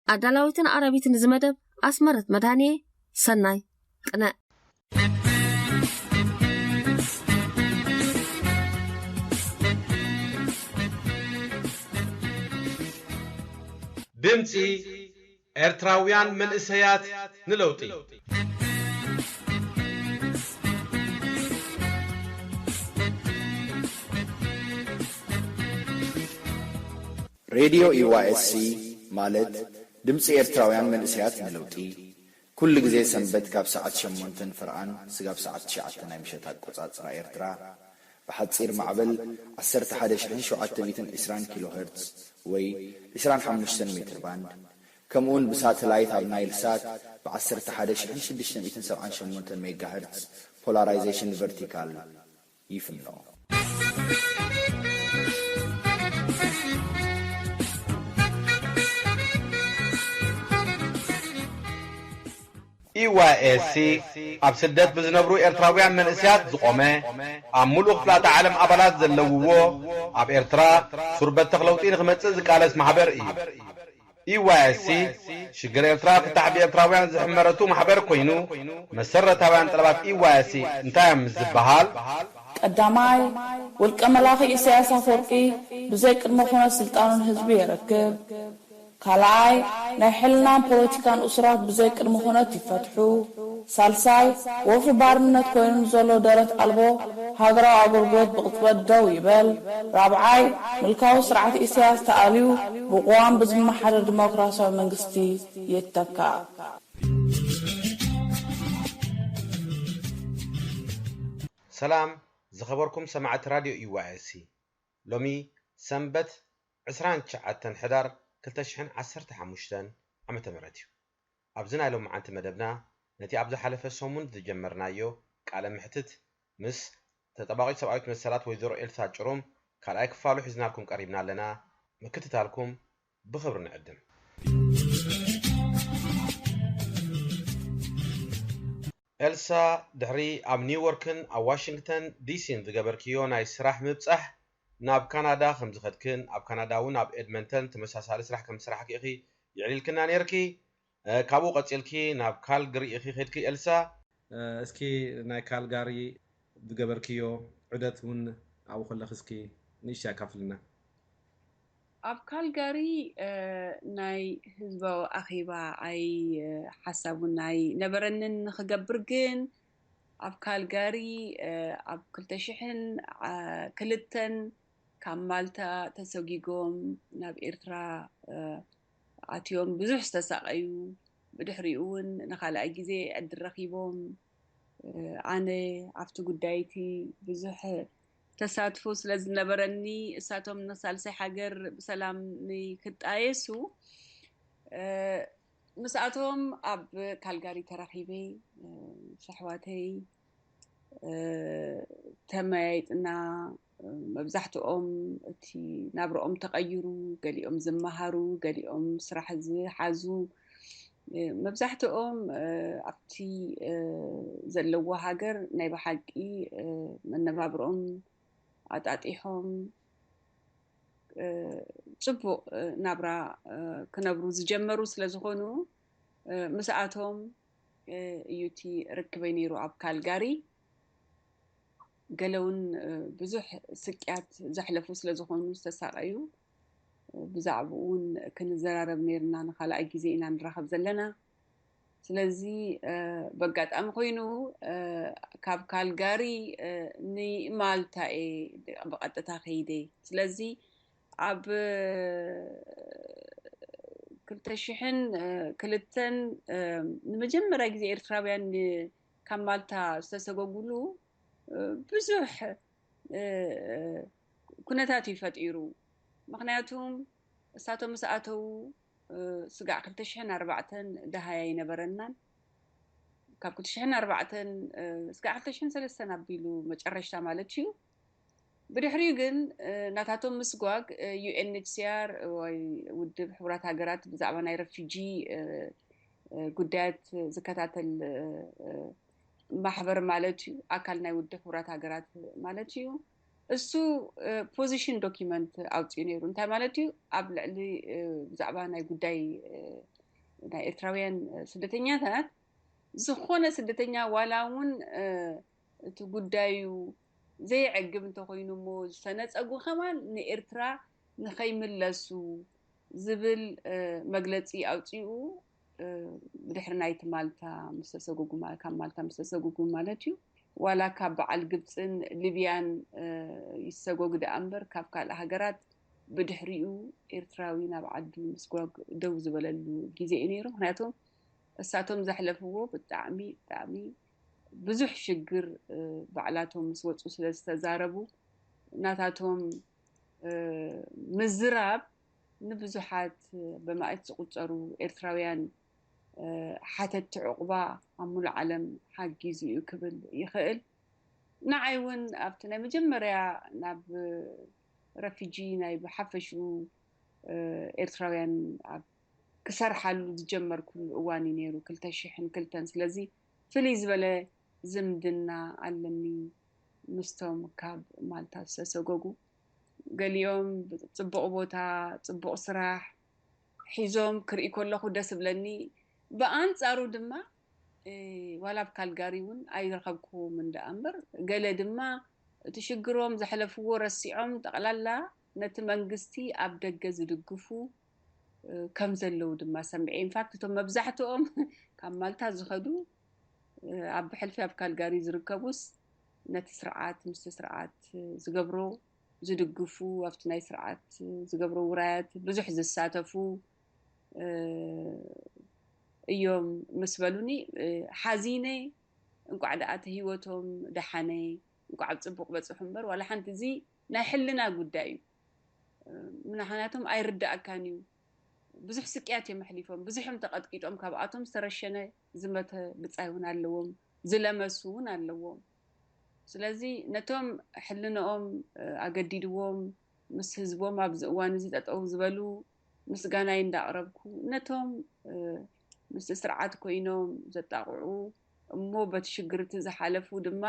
ኣዳላዊትን ኣራቢትን እዚ መደብ ኣስመረት መድሃንየ፣ ሰናይ ቅነ። ድምጺ ኤርትራውያን መንእሰያት ንለውጢ። ሬድዮ ኢዋኤስሲ ማለት ድምፂ ኤርትራውያን መንእሰያት ንለውጢ፣ ኩሉ ግዜ ሰንበት ካብ ሰዓት ሸሞንተ ፍርቓን ስጋብ ሰዓት ትሽዓተ ናይ ምሸት ኣቆጻጽራ ኤርትራ፣ ብሓጺር ማዕበል ዓሰርተ ሓደ ሺሕን ሸውዓተ ሚእትን ዕስራን ኪሎ ሄርትዝ ወይ ዕስራን ሓሙሽተን ሜትር ባንድ፣ ከምኡውን ብሳተላይት ኣብ ናይል ሳት ብ ዓሰርተ ሓደ ሺሕን ሽዱሽተ ሚእትን ሰብዓን ሸሞንተን ሜጋ ሄርትዝ ፖላራይዜሽን ቨርቲካል ይፍኖ። ኢዋይኤስሲ ኣብ ስደት ብዝነብሩ ኤርትራውያን መንእሰያት ዝቖመ፣ ኣብ ሙሉእ ክፍላተ ዓለም ኣባላት ዘለውዎ፣ ኣብ ኤርትራ ሱር በተኽ ለውጢ ንኽመጽእ ዝቃለስ ማሕበር እዩ። ኢዋይኤስሲ ሽግር ኤርትራ ፍታሕ ብኤርትራውያን ዝሕመረቱ ማሕበር ኮይኑ፣ መሰረታውያን ጠለባት ኢዋይኤስሲ እንታይ እዮም ምስ ዝበሃል፣ ቀዳማይ፣ ውልቀ መላኺ ኢሳያስ ኣፈወርቂ ብዘይ ቅድመ ኩነት ስልጣኑን ህዝቢ የረክብ። ካልኣይ፣ ናይ ሕልናን ፖለቲካን እሱራት ብዘይ ቅድመ ኩነት ይፈትሑ። ሳልሳይ፣ ወፍሪ ባርነት ኮይኑ ንዘሎ ደረት ኣልቦ ሃገራዊ ኣገልግሎት ብቕጽበት ደው ይበል። ራብዓይ፣ ምልካዊ ስርዓት ኢሳያስ ተኣልዩ ብቅዋም ብዝመሓደር ዲሞክራሲያዊ መንግስቲ ይተካእ። ሰላም ዝኸበርኩም ሰማዕቲ ራድዮ ኢዋኤስሲ፣ ሎሚ ሰንበት ዕስራን ትሽዓተን ሕዳር ክልተ ሽሕን ዓሰርተ ሓሙሽተን ዓመተ ምህረት እዩ። ኣብዚ ናይ ሎምዓንቲ መደብና ነቲ ኣብ ዝሓለፈ ሰሙን ዝጀመርናዮ ቃለ ምሕትት ምስ ተጠባቂት ሰብኣዊት መሰላት ወይዘሮ ኤልሳ ጭሩም ካልኣይ ክፋሉ ሒዝናልኩም ቀሪብና ኣለና። ምክትታልኩም ብኽብሪ ንዕድም። ኤልሳ፣ ድሕሪ ኣብ ኒውዮርክን ኣብ ዋሽንግተን ዲሲን ዝገበርክዮ ናይ ስራሕ ምብጻሕ፣ ናብ ካናዳ ከም ዝኸድክን ኣብ ካናዳ እውን ኣብ ኤድመንተን ተመሳሳሊ ስራሕ ከም ዝሰራሕኪ ኢኺ የዕሊልክና ነይርኪ። እ፣ ካብኡ ቀጺልኪ ናብ ካልግሪ ኢኺ ኸድኪ ኤልሳ። እ፣ እስኪ ናይ ካልጋሪ ዝገበርክዮ ዑደት እውን ኣብኡ ከለኺ እስኪ ንእሽተይ ኣካፍልና። ኣብ ካልጋሪ እ፣ ናይ ህዝባዊ ኣኼባ ኣይ እ፣ ሓሳብ እውን ኣይነበረንን ንኽገብር፣ ግን ኣብ ካልጋሪ እ፣ ኣብ ክልተ ሽሕን ክልተን ካብ ማልታ ተሰጒጎም ናብ ኤርትራ እ፣ ኣትዮም ብዙሕ ዝተሳቐዩ፣ ብድሕሪኡ እውን ንኻልኣይ ግዜ ዕድል ረኺቦም እ፣ ኣነ ኣብቲ ጉዳይ እቲ ብዙሕ ተሳትፎ ስለ ዝነበረኒ፣ እሳቶም ንሳልሳይ ሃገር ብሰላም ንክጣየሱ እ፣ ምስኣቶም ኣብ ካልጋሪ ተራኺበ። እ፣ ምስ ኣሕዋተይ እ፣ ተመያይጥና። መብዛሕትኦም እቲ ናብርኦም ተቐይሩ፣ ገሊኦም ዝመሃሩ፣ ገሊኦም ስራሕ ዝሓዙ፣ እ፣ መብዛሕትኦም እ፣ ኣብቲ እ፣ ዘለዎ ሃገር ናይ ብሓቂ እ፣ መነባብርኦም ኣጣጢሖም እ፣ ጽቡቕ እ፣ ናብራ እ፣ ክነብሩ ዝጀመሩ ስለ ዝኾኑ እ፣ ምስኣቶም እ፣ እዩ እቲ ርክበይ ነይሩ ኣብ ካልጋሪ። ገለ እውን እ፣ ብዙሕ ስቅያት ዘሕለፉ ስለ ዝኾኑ ዝተሳቐዩ እ፣ ብዛዕባኡ እውን ክንዘራረብ ነይርና። ንኻልኣይ ግዜ ኢና ንራኸብ ዘለና። ስለዚ እ፣ በጋጣሚ ኮይኑ እ፣ ካብ ካልጋሪ እ፣ ንማልታ እየ ብቐጥታ ከይደ። ስለዚ ኣብ ክልተ ሽሕን ክልተን ንመጀመርያ ግዜ ኤርትራውያን ን- ካብ ማልታ ዝተሰጎጉሉ ብዙሕ ኩነታት እዩ ፈጢሩ። ምኽንያቱ እሳቶም ምስ ኣተዉ ስጋዕ ክልተ ሽሕን ኣርባዕተን ደሃይ ኣይነበረናን። ካብ ክልተ ሽሕን ኣርባዕተን ስጋዕ ክልተ ሽሕን ሰለስተን ኣቢሉ መጨረሽታ ማለት እዩ። ብድሕሪኡ ግን ናታቶም ምስጓግ ዩ ኤን ኤች ሲ ኣር ወይ ውድብ ሕቡራት ሃገራት ብዛዕባ ናይ ረፊጂ ጉዳያት ዝከታተል ማሕበር ማለት እዩ፣ ኣካል ናይ ውድብ ሕቡራት ሃገራት ማለት እዩ። እሱ ፖዚሽን ዶኪመንት ኣውፅኡ ነይሩ። እንታይ ማለት እዩ? ኣብ ልዕሊ ብዛዕባ ናይ ጉዳይ ናይ ኤርትራውያን ስደተኛታት ዝኾነ ስደተኛ ዋላ እውን እቲ ጉዳዩ ዘየዕግብ እንተኾይኑ እሞ ዝተነፀጉ ከማን ንኤርትራ ንኸይምለሱ ዝብል መግለፂ ኣውፂኡ። ብድሕሪ ናይቲ ማልታ ምስ ተሰጎጉ፣ ካብ ማልታ ምስ ተሰጎጉ ማለት እዩ። ዋላ ካብ በዓል ግብፅን ሊብያን ይሰጎግ ደኣ እምበር ካብ ካልእ ሃገራት ብድሕሪኡ ኤርትራዊ ናብ ዓዱ ምስጓግ ደው ዝበለሉ ግዜ እዩ ነይሩ። ምክንያቱም እሳቶም ዘሕለፍዎ ብጣዕሚ ብጣዕሚ ብዙሕ ሽግር ባዕላቶም ምስ ወፁ ስለ ዝተዛረቡ ናታቶም ምዝራብ ንብዙሓት በማእት ዝቁፀሩ ኤርትራውያን ሓተቲ ዕቑባ ኣብ ሙሉእ ዓለም ሓጊዙ እዩ ክብል ይኽእል። ንዓይ እውን ኣብቲ ናይ መጀመርያ ናብ ረፊጂ ናይ ብሓፈሽኡ ኤርትራውያን ኣብ ክሰርሓሉ ዝጀመርኩሉ እዋን እዩ ነይሩ ክልተ ሽሕን ክልተን። ስለዚ ፍልይ ዝበለ ዝምድና ኣለኒ ምስቶም ካብ ማልታ ዝተሰጎጉ። ገሊኦም ጽቡቕ ቦታ፣ ጽቡቕ ስራሕ ሒዞም ክርኢ ከለኹ ደስ ብለኒ። ብኣንጻሩ ድማ ዋላ ኣብ ካልጋሪ እውን ኣይረኸብኩዎም እንዳ እምበር ገለ ድማ እቲ ሽግሮም ዘሕለፍዎ ረሲዖም ጠቕላላ ነቲ መንግስቲ ኣብ ደገ ዝድግፉ ከም ዘለዉ ድማ ሰሚዐ። ኢንፋክት እቶም መብዛሕትኦም ካብ ማልታ ዝኸዱ ኣብ ብሕልፊ ኣብ ካልጋሪ ዝርከቡስ ነቲ ስርዓት ምስቲ ስርዓት ዝገብሮ ዝድግፉ ኣብቲ ናይ ስርዓት ዝገብሮ ውራያት ብዙሕ ዝሳተፉ እዮም ምስ በሉኒ ሓዚነ። እንቋዕ ደኣ እቲ ህይወቶም ደሓነ፣ እንቋዕ ኣብ ፅቡቕ በፅሑ እምበር ዋላ ሓንቲ እዚ ናይ ሕልና ጉዳይ እዩ። ምክንያቱም ኣይርዳእካን እዩ። ብዙሕ ስቅያት እዮም ኣሕሊፎም፣ ብዙሕ እዮም ተቐጥቂጦም። ካብኣቶም ዝተረሸነ ዝመተ ብፃይ እውን ኣለዎም፣ ዝለመሱ እውን ኣለዎም። ስለዚ ነቶም ሕልንኦም ኣገዲድዎም ምስ ህዝቦም ኣብዚ እዋን እዚ ጠጠው ዝበሉ ምስጋናይ እንዳቕረብኩ፣ ነቶም ምስቲ ስርዓት ኮይኖም ዘጣቕዑ እሞ በቲ ሽግር እቲ ዝሓለፉ ድማ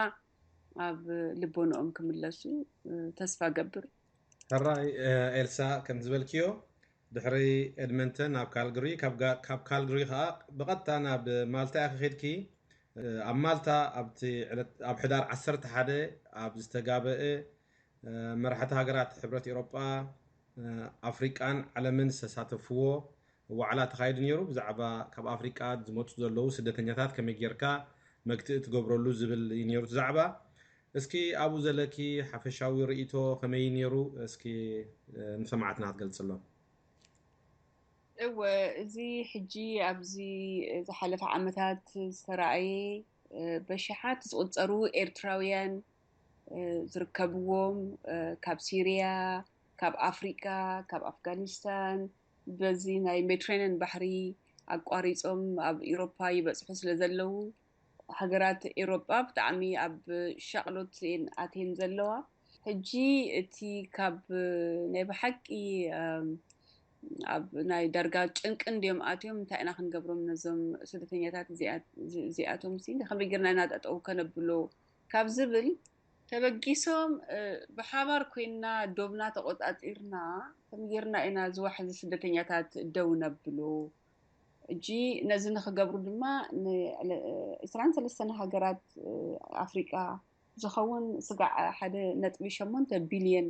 ኣብ ልቦንኦም ክምለሱ ተስፋ ገብር። ሕራይ ኤልሳ፣ ከም ዝበልክዮ ድሕሪ ኤድመንተን ናብ ካልግሪ፣ ካብ ካልግሪ ከዓ ብቐጥታ ናብ ማልታ ኢኺ ኸድኪ። ኣብ ማልታ ኣብቲ ዕለት ኣብ ሕዳር ዓሰርተ ሓደ ኣብ ዝተጋበአ መራሕቲ ሃገራት ሕብረት ኤውሮጳ፣ ኣፍሪቃን ዓለምን ዝተሳተፍዎ ዋዕላ ተኻይዱ ነይሩ። ብዛዕባ ካብ ኣፍሪቃ ዝመፁ ዘለዉ ስደተኛታት ከመይ ጌርካ መግትኢ ትገብረሉ ዝብል እዩ ነይሩ እቲ ዛዕባ። እስኪ ኣብኡ ዘለኪ ሓፈሻዊ ርእይቶ ከመይ ነይሩ? እስኪ ንሰማዕትና ክትገልፅሎም። እወ፣ እዚ ሕጂ ኣብዚ ዝሓለፈ ዓመታት ዝተረኣየ በሽሓት ዝቑጸሩ ኤርትራውያን ዝርከብዎም ካብ ሲርያ፣ ካብ ኣፍሪቃ፣ ካብ ኣፍጋኒስታን በዚ ናይ ሜድትራንያን ባሕሪ ኣቋሪጾም ኣብ ኢሮፓ ይበጽሑ ስለ ዘለዉ ሃገራት ኤሮጳ ብጣዕሚ ኣብ ሻቕሎት እየን ኣትየን ዘለዋ። ሕጂ እቲ ካብ ናይ ብሓቂ ኣብ ናይ ዳርጋ ጭንቂ እንድዮም ኣትዮም እንታይ ኢና ክንገብሮም ነዞም ስደተኛታት እዚኣቶም ሲ ከመይ ጌርና ኢና ጠጠው ከነብሎ ካብ ዝብል ተበጊሶም ብሓባር ኮይንና ዶብና ተቆጻጺርና ከመይ ጌርና ኢና ዝዋሕዚ ስደተኛታት ደው ነብሎ። ሕጂ ነዚ ንክገብሩ ድማ ን ዕስራን ሰለስተን ሃገራት ኣፍሪቃ ዝኸውን ስጋዕ ሓደ ነጥቢ ሸሞንተ ቢልዮን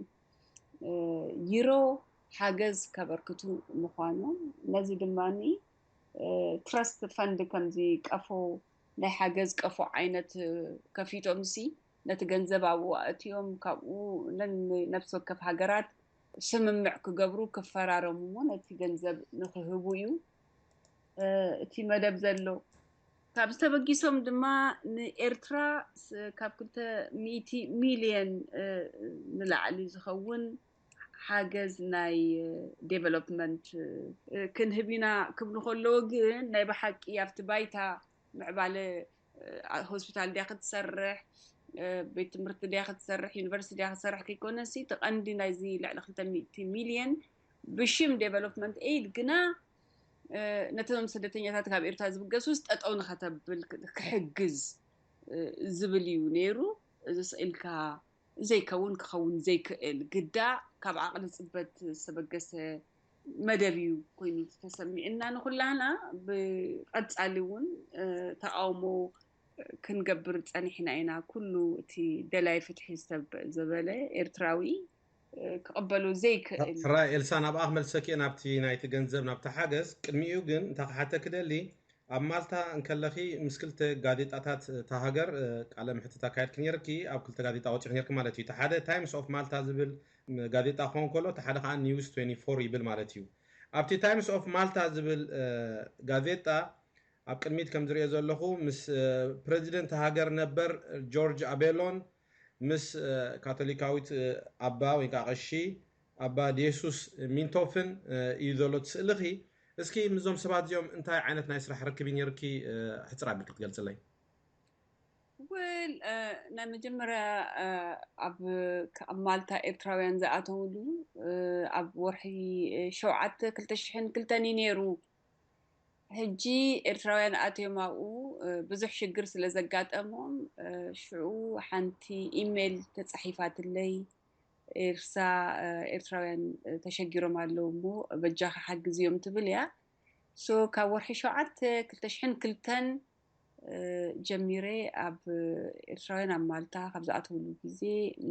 ዩሮ ሓገዝ ከበርክቱ ምዃኖም ነዚ ድማ ትረስት ፈንድ ከምዚ ቀፎ ናይ ሓገዝ ቀፎ ዓይነት ከፊቶም ሲ ነቲ ገንዘብ ኣብኡ ኣእትዮም ካብኡ ነን ነፍሲ ወከፍ ሃገራት ስምምዕ ክገብሩ ክፈራረሙ እሞ ነቲ ገንዘብ ንክህቡ እዩ እቲ መደብ ዘሎ። ካብዚ ተበጊሶም ድማ ንኤርትራ ካብ ክልተ ሚእቲ ሚልዮን ንላዕሊ ዝኸውን ሓገዝ ናይ ዴቨሎፕመንት ክንህብ ኢና ክብሉ ከለዉ ግን ናይ ብሓቂ ኣብቲ ባይታ ምዕባለ ሆስፒታል ድያ ክትሰርሕ ቤት ትምህርቲ ድያ ክትሰርሕ ዩኒቨርሲቲ ድያ ክትሰርሕ ከይኮነሲ እቲ ቀንዲ ናይዚ ልዕሊ ክልተ ሚእቲ ሚልዮን ብሽም ዴቨሎፕመንት ኤይድ ግና ነቶም ስደተኛታት ካብ ኤርትራ ዝብገሱስ ጠጠው ንኸተብል ክሕግዝ ዝብል እዩ ነይሩ። እዚ ስኢልካ ዘይከውን ክኸውን ዘይክእል ግዳ ካብ ዓቕሊ ጽበት ዝተበገሰ መደብ እዩ ኮይኑ ተሰሚዕና ንኩላህና። ብቐጻሊ እውን ተቃውሞ ክንገብር ጸኒሕና ኢና። ኩሉ እቲ ደላይ ፍትሒ ዝተበ- ዝበለ ኤርትራዊ ክቕበሎ ዘይክእል ሕራይ ኤልሳ፣ ናብኣ ክመልሰኪ እየ፣ ናብቲ ናይቲ ገንዘብ ናብቲ ሓገዝ። ቅድሚኡ ግን እንታይ ክሓተኪ ደሊ፣ ኣብ ማልታ እንከለኺ ምስ ክልተ ጋዜጣታት እታ ሃገር ቃለ ምሕትት ኣካየድኪ ነርኪ። ኣብ ክልተ ጋዜጣ ወፂኺ ነርኪ ማለት እዩ። እቲ ሓደ ታይምስ ኦፍ ማልታ ዝብል ጋዜጣ ክኸውን ከሎ፣ እቲ ሓደ ከዓ ኒውስ ትዌንቲ ፎር ይብል ማለት እዩ። ኣብቲ ታይምስ ኦፍ ማልታ ዝብል ጋዜጣ ኣብ ቅድሚት ከም ዝሪኦ ዘለኹ ምስ ፕረዚደንት ሃገር ነበር ጆርጅ ኣቤሎን ምስ ካቶሊካዊት ኣባ ወይ ከዓ ቀሺ ኣባ ዲየሱስ ሚንቶፍን እዩ ዘሎ እቲ ስእልኺ። እስኪ ምስዞም ሰባት እዚኦም እንታይ ዓይነት ናይ ስራሕ ርክብ ነርኪ? ሕፅር ኣቢልኪ ክትገልፅለይ። ወል ናይ መጀመርያ ኣብ ማልታ ኤርትራውያን ዝኣተውሉ ኣብ ወርሒ ሸውዓተ ክልተ ሽሕን ክልተን እዩ ነይሩ። ሕጂ ኤርትራውያን ኣትዮም ኣብኡ ብዙሕ ሽግር ስለ ዘጋጠሞም ሽዑ ሓንቲ ኢሜይል ተፃሒፋትለይ፣ ኤርሳ ኤርትራውያን ተሸጊሮም ኣለዉ እሞ በጃኻ ሓግዝዮም ትብል እያ። ሶ ካብ ወርሒ ሸውዓተ ክልተ ሽሕን ክልተን ጀሚረ ኣብ ኤርትራውያን ኣብ ማልታ ካብ ዝኣተውሉ ግዜ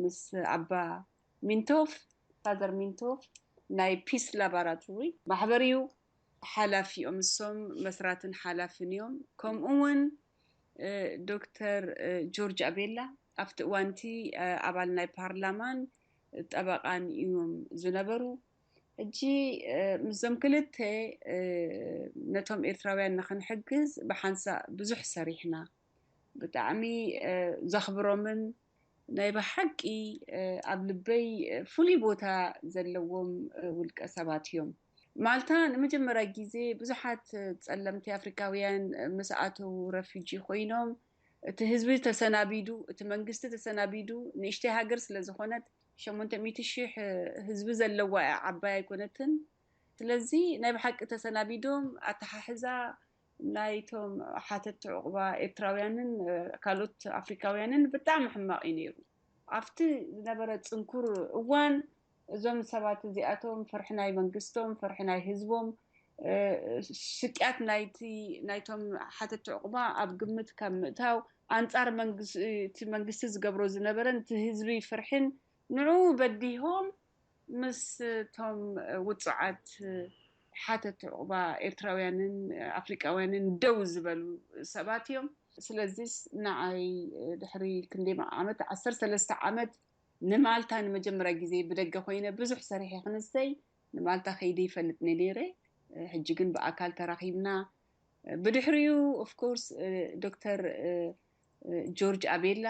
ምስ ኣባ ሚንቶፍ፣ ፋዘር ሚንቶፍ ናይ ፒስ ላባራቶሪ ማሕበር እዩ ሓላፊ እዮም። እሶም መስራትን ሓላፍን እዮም። ከምኡ እውን ዶክተር ጆርጅ ኣቤላ ኣብቲ እዋንቲ ኣባል ናይ ፓርላማን ጠበቃን እዮም ዝነበሩ። ሕጂ ምስዞም ክልተ ነቶም ኤርትራውያን ንክንሕግዝ ብሓንሳእ ብዙሕ ሰሪሕና። ብጣዕሚ ዘኽብሮምን ናይ ብሓቂ ኣብ ልበይ ፍሉይ ቦታ ዘለዎም ውልቀ ሰባት እዮም። ማልታ ንመጀመርያ ግዜ ብዙሓት ጸለምቲ ኣፍሪካውያን ምስ ኣተዉ ረፊጂ ኮይኖም እቲ ህዝቢ ተሰናቢዱ፣ እቲ መንግስቲ ተሰናቢዱ፣ ንእሽተይ ሃገር ስለ ዝኾነት ሸሞንተ ሚእቲ ሽሕ ህዝቢ ዘለዋ እያ፣ ዓባይ ኣይኮነትን። ስለዚ ናይ ብሓቂ ተሰናቢዶም ኣተሓሕዛ ናይቶም ሓተቲ ዕቑባ ኤርትራውያንን ካልኦት ኣፍሪካውያንን ብጣዕሚ ሕማቕ እዩ ነይሩ። ኣብቲ ዝነበረ ጽንኩር እዋን እዞም ሰባት እዚኣቶም ፍርሒ ናይ መንግስቶም፣ ፍርሒ ናይ ህዝቦም፣ ስቅያት ናይቲ ናይቶም ሓተቲ ዕቑባ ኣብ ግምት ካብ ምእታው ኣንጻር እቲ መንግስቲ ዝገብሮ ዝነበረን እቲ ህዝቢ ፍርሕን ንዑ በዲሆም ምስ እቶም ውጹዓት ሓተቲ ዕቑባ ኤርትራውያንን ኣፍሪቃውያንን ደው ዝበሉ ሰባት እዮም። ስለዚስ ንዓይ ድሕሪ ክንደይ ዓመት፣ ዓሰርተ ሰለስተ ዓመት ንማልታ ንመጀመርያ ግዜ ብደገ ኮይነ ብዙሕ ሰሪሐ ክንስተይ ንማልታ ከይደ ይፈልጥ ነይረ። ሕጂ ግን ብኣካል ተራኺብና። ብድሕሪኡ ኦፍኮርስ ዶክተር ጆርጅ ኣቤላ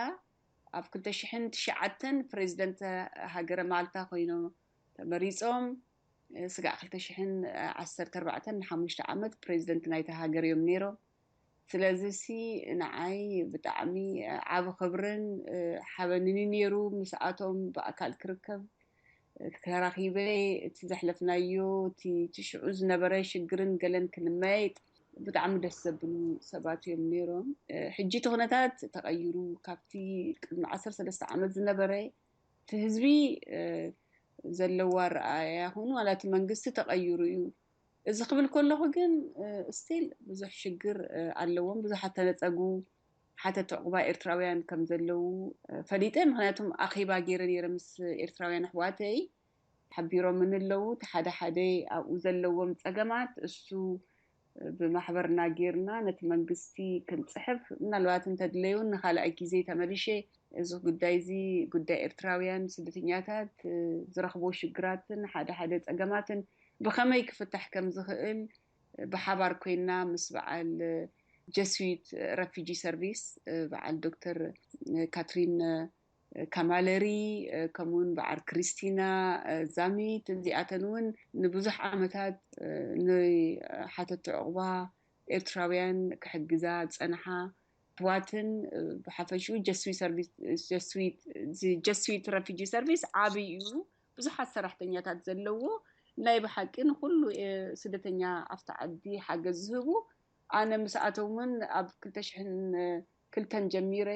ኣብ ክልተ ሽሕን ትሽዓተን ፕሬዚደንት ሃገረ ማልታ ኮይኖም ተመሪጾም። ስጋዕ ክልተ ሽሕን ዓሰርተ ኣርባዕተን ንሓሙሽተ ዓመት ፕሬዚደንት ናይታ ሃገር እዮም ነይሮም። ስለዚ ሲ ንዓይ ብጣዕሚ ዓቢ ክብርን ሓበንን እዩ ነይሩ ምስኣቶም ብኣካል ክርከብ። ተራኺበ እቲ ዘሕለፍናዮ እቲ እቲ ሽዑ ዝነበረ ሽግርን ገለን ክንመያየጥ ብጣዕሚ ደስ ዘብሉ ሰባት እዮም ነይሮም። ሕጂ እቲ ኩነታት ተቐይሩ ካብቲ ቅድሚ ዓሰርተ ሰለስተ ዓመት ዝነበረ እቲ ህዝቢ ዘለዎ ኣረኣእያ ይኹን ዋላ እቲ መንግስቲ ተቐይሩ እዩ። እዚ ክብል ከለኹ ግን ስቲል ብዙሕ ሽግር ኣለዎም። ብዙሓት ተነፀጉ ሓተቲ ዕቑባ ኤርትራውያን ከም ዘለዉ ፈሊጠ። ምክንያቱም ኣኼባ ገይረ ነይረ ምስ ኤርትራውያን ኣሕዋተይ ሓቢሮምን ኣለዉ። እቲ ሓደ ሓደ ኣብኡ ዘለዎም ፀገማት እሱ ብማሕበርና ጌርና ነቲ መንግስቲ ክንፅሕፍ ምናልባት እንተድለዩ ንካልኣይ ግዜ ተመሊሸ እዚ ጉዳይ እዚ ጉዳይ ኤርትራውያን ስደተኛታት ዝረኽቦ ሽግራትን ሓደ ሓደ ፀገማትን ብኸመይ ክፍታሕ ከም ዝኽእል ብሓባር ኮይና ምስ በዓል ጀስዊት ረፊጂ ሰርቪስ በዓል ዶክተር ካትሪን ካማለሪ ከምኡውን በዓል ክሪስቲና ዛሚት እዚኣተን እውን ንብዙሕ ዓመታት ንሓተቲ ዕቑባ ኤርትራውያን ክሕግዛ ዝጸንሓ ኣሕዋትን ብሓፈሽኡ ጀስዊት ሰርቪስ ጀስዊት ጀስዊት ረፊጂ ሰርቪስ ዓብይ እዩ። ብዙሓት ሰራሕተኛታት ዘለዎ ናይ ብሓቂ ንኩሉ ስደተኛ ኣብቲ ዓዲ ሓገዝ ዝህቡ ኣነ ምስኣቶምን ኣብ ክልተ ሽሕን ክልተን ጀሚረ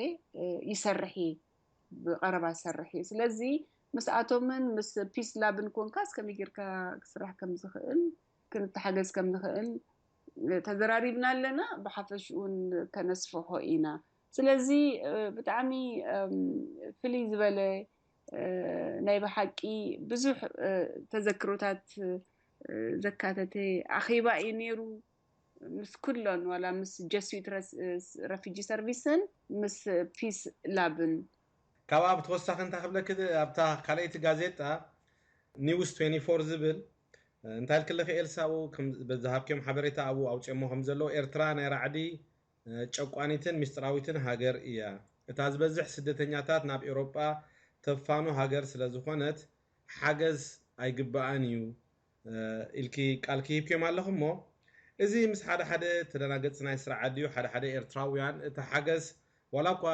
ይሰርሕ እየ፣ ብቐረባ ዝሰርሕ እየ። ስለዚ ምስኣቶምን ምስ ፒስ ላብን ኮንካስ ከመይ ጌርካ ክስራሕ ከም ዝኽእል ክንተሓገዝ ከም ንኽእል ተዘራሪብና ኣለና። ብሓፈሽኡን ከነስፍሖ ኢና። ስለዚ ብጣዕሚ ፍልይ ዝበለ ናይ ብሓቂ ብዙሕ ተዘክሮታት ዘካተተ ኣኼባ እዩ ነይሩ። ምስ ኩሎን ዋላ ምስ ጀስዊት ረፊጂ ሰርቪስን ምስ ፒስ ላብን። ካብኣ ብተወሳኺ እንታይ ክብለክ ኣብታ ካልኣይቲ ጋዜጣ ኒውስ ትዌንቲ ፎር ዝብል እንታይ ኢልክለኺ ኤልሳ፣ ዝሃብክዮም ሓበሬታ ኣብኡ ኣውፅኦሞ ከም ዘለዉ፣ ኤርትራ ናይ ራዕዲ ጨቋኒትን ሚስጥራዊትን ሃገር እያ። እታ ዝበዝሕ ስደተኛታት ናብ ኤውሮጳ ተፋኑ ሃገር ስለ ዝኾነት ሓገዝ ኣይግባኣን እዩ ኢልኪ ቃልኪ ሂብክዮም ኣለኹ። እሞ እዚ ምስ ሓደ ሓደ ተደናገፅቲ ናይ ስራሕ ዓዲ እዩ። ሓደ ሓደ ኤርትራውያን እቲ ሓገዝ ዋላ እኳ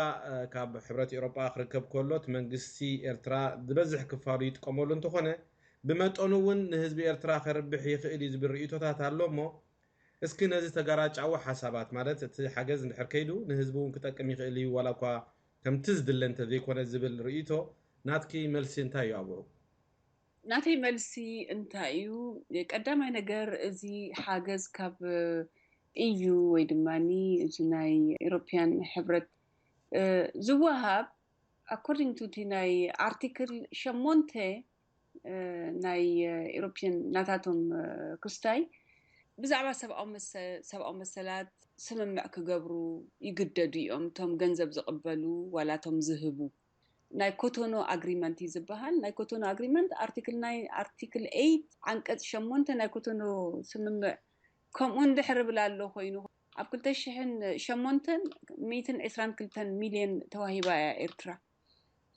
ካብ ሕብረት ኤውሮጳ ክርከብ ከሎ እቲ መንግስቲ ኤርትራ ዝበዝሕ ክፋሉ ይጥቀመሉ እንተኾነ ብመጠኑ እውን ንህዝቢ ኤርትራ ከርብሕ ይኽእል እዩ ዝብል ርእይቶታት ኣሎ። እሞ እስኪ ነዚ ተጋራጫዊ ሓሳባት፣ ማለት እቲ ሓገዝ እንድሕር ከይዱ ንህዝቢ እውን ክጠቅም ይኽእል እዩ ዋላ እኳ ከምቲ ዝድለ እንተዘይኮነ ዝብል ርእይቶ ናትኪ መልሲ እንታይ እዩ ኣብኡ? ናተይ መልሲ እንታይ እዩ? ቀዳማይ ነገር እዚ ሓገዝ ካብ ኢዩ ወይ ድማ እዚ ናይ ኤሮፒያን ሕብረት ዝወሃብ ኣኮርዲንግ ቱ እቲ ናይ ኣርቲክል ሸሞንተ ናይ ኤሮፒያን ናታቶም ክስታይ ብዛዕባ ሰብኣዊ መሰላት ስምምዕ ክገብሩ ይግደዱ እዮም። እቶም ገንዘብ ዝቕበሉ ዋላ እቶም ዝህቡ ናይ ኮቶኖ ኣግሪመንት እዩ ዝበሃል። ናይ ኮቶኖ ኣግሪመንት ኣርቲክል ናይ ኣርቲክል ኤይት ዓንቀፅ ሸሞንተ ናይ ኮቶኖ ስምምዕ ከምኡ እንድሕር ብል ኣሎ ኮይኑ ኣብ ክልተ ሽሕን ሸሞንተን ሚእትን ዕስራን ክልተን ሚልዮን ተዋሂባ እያ ኤርትራ።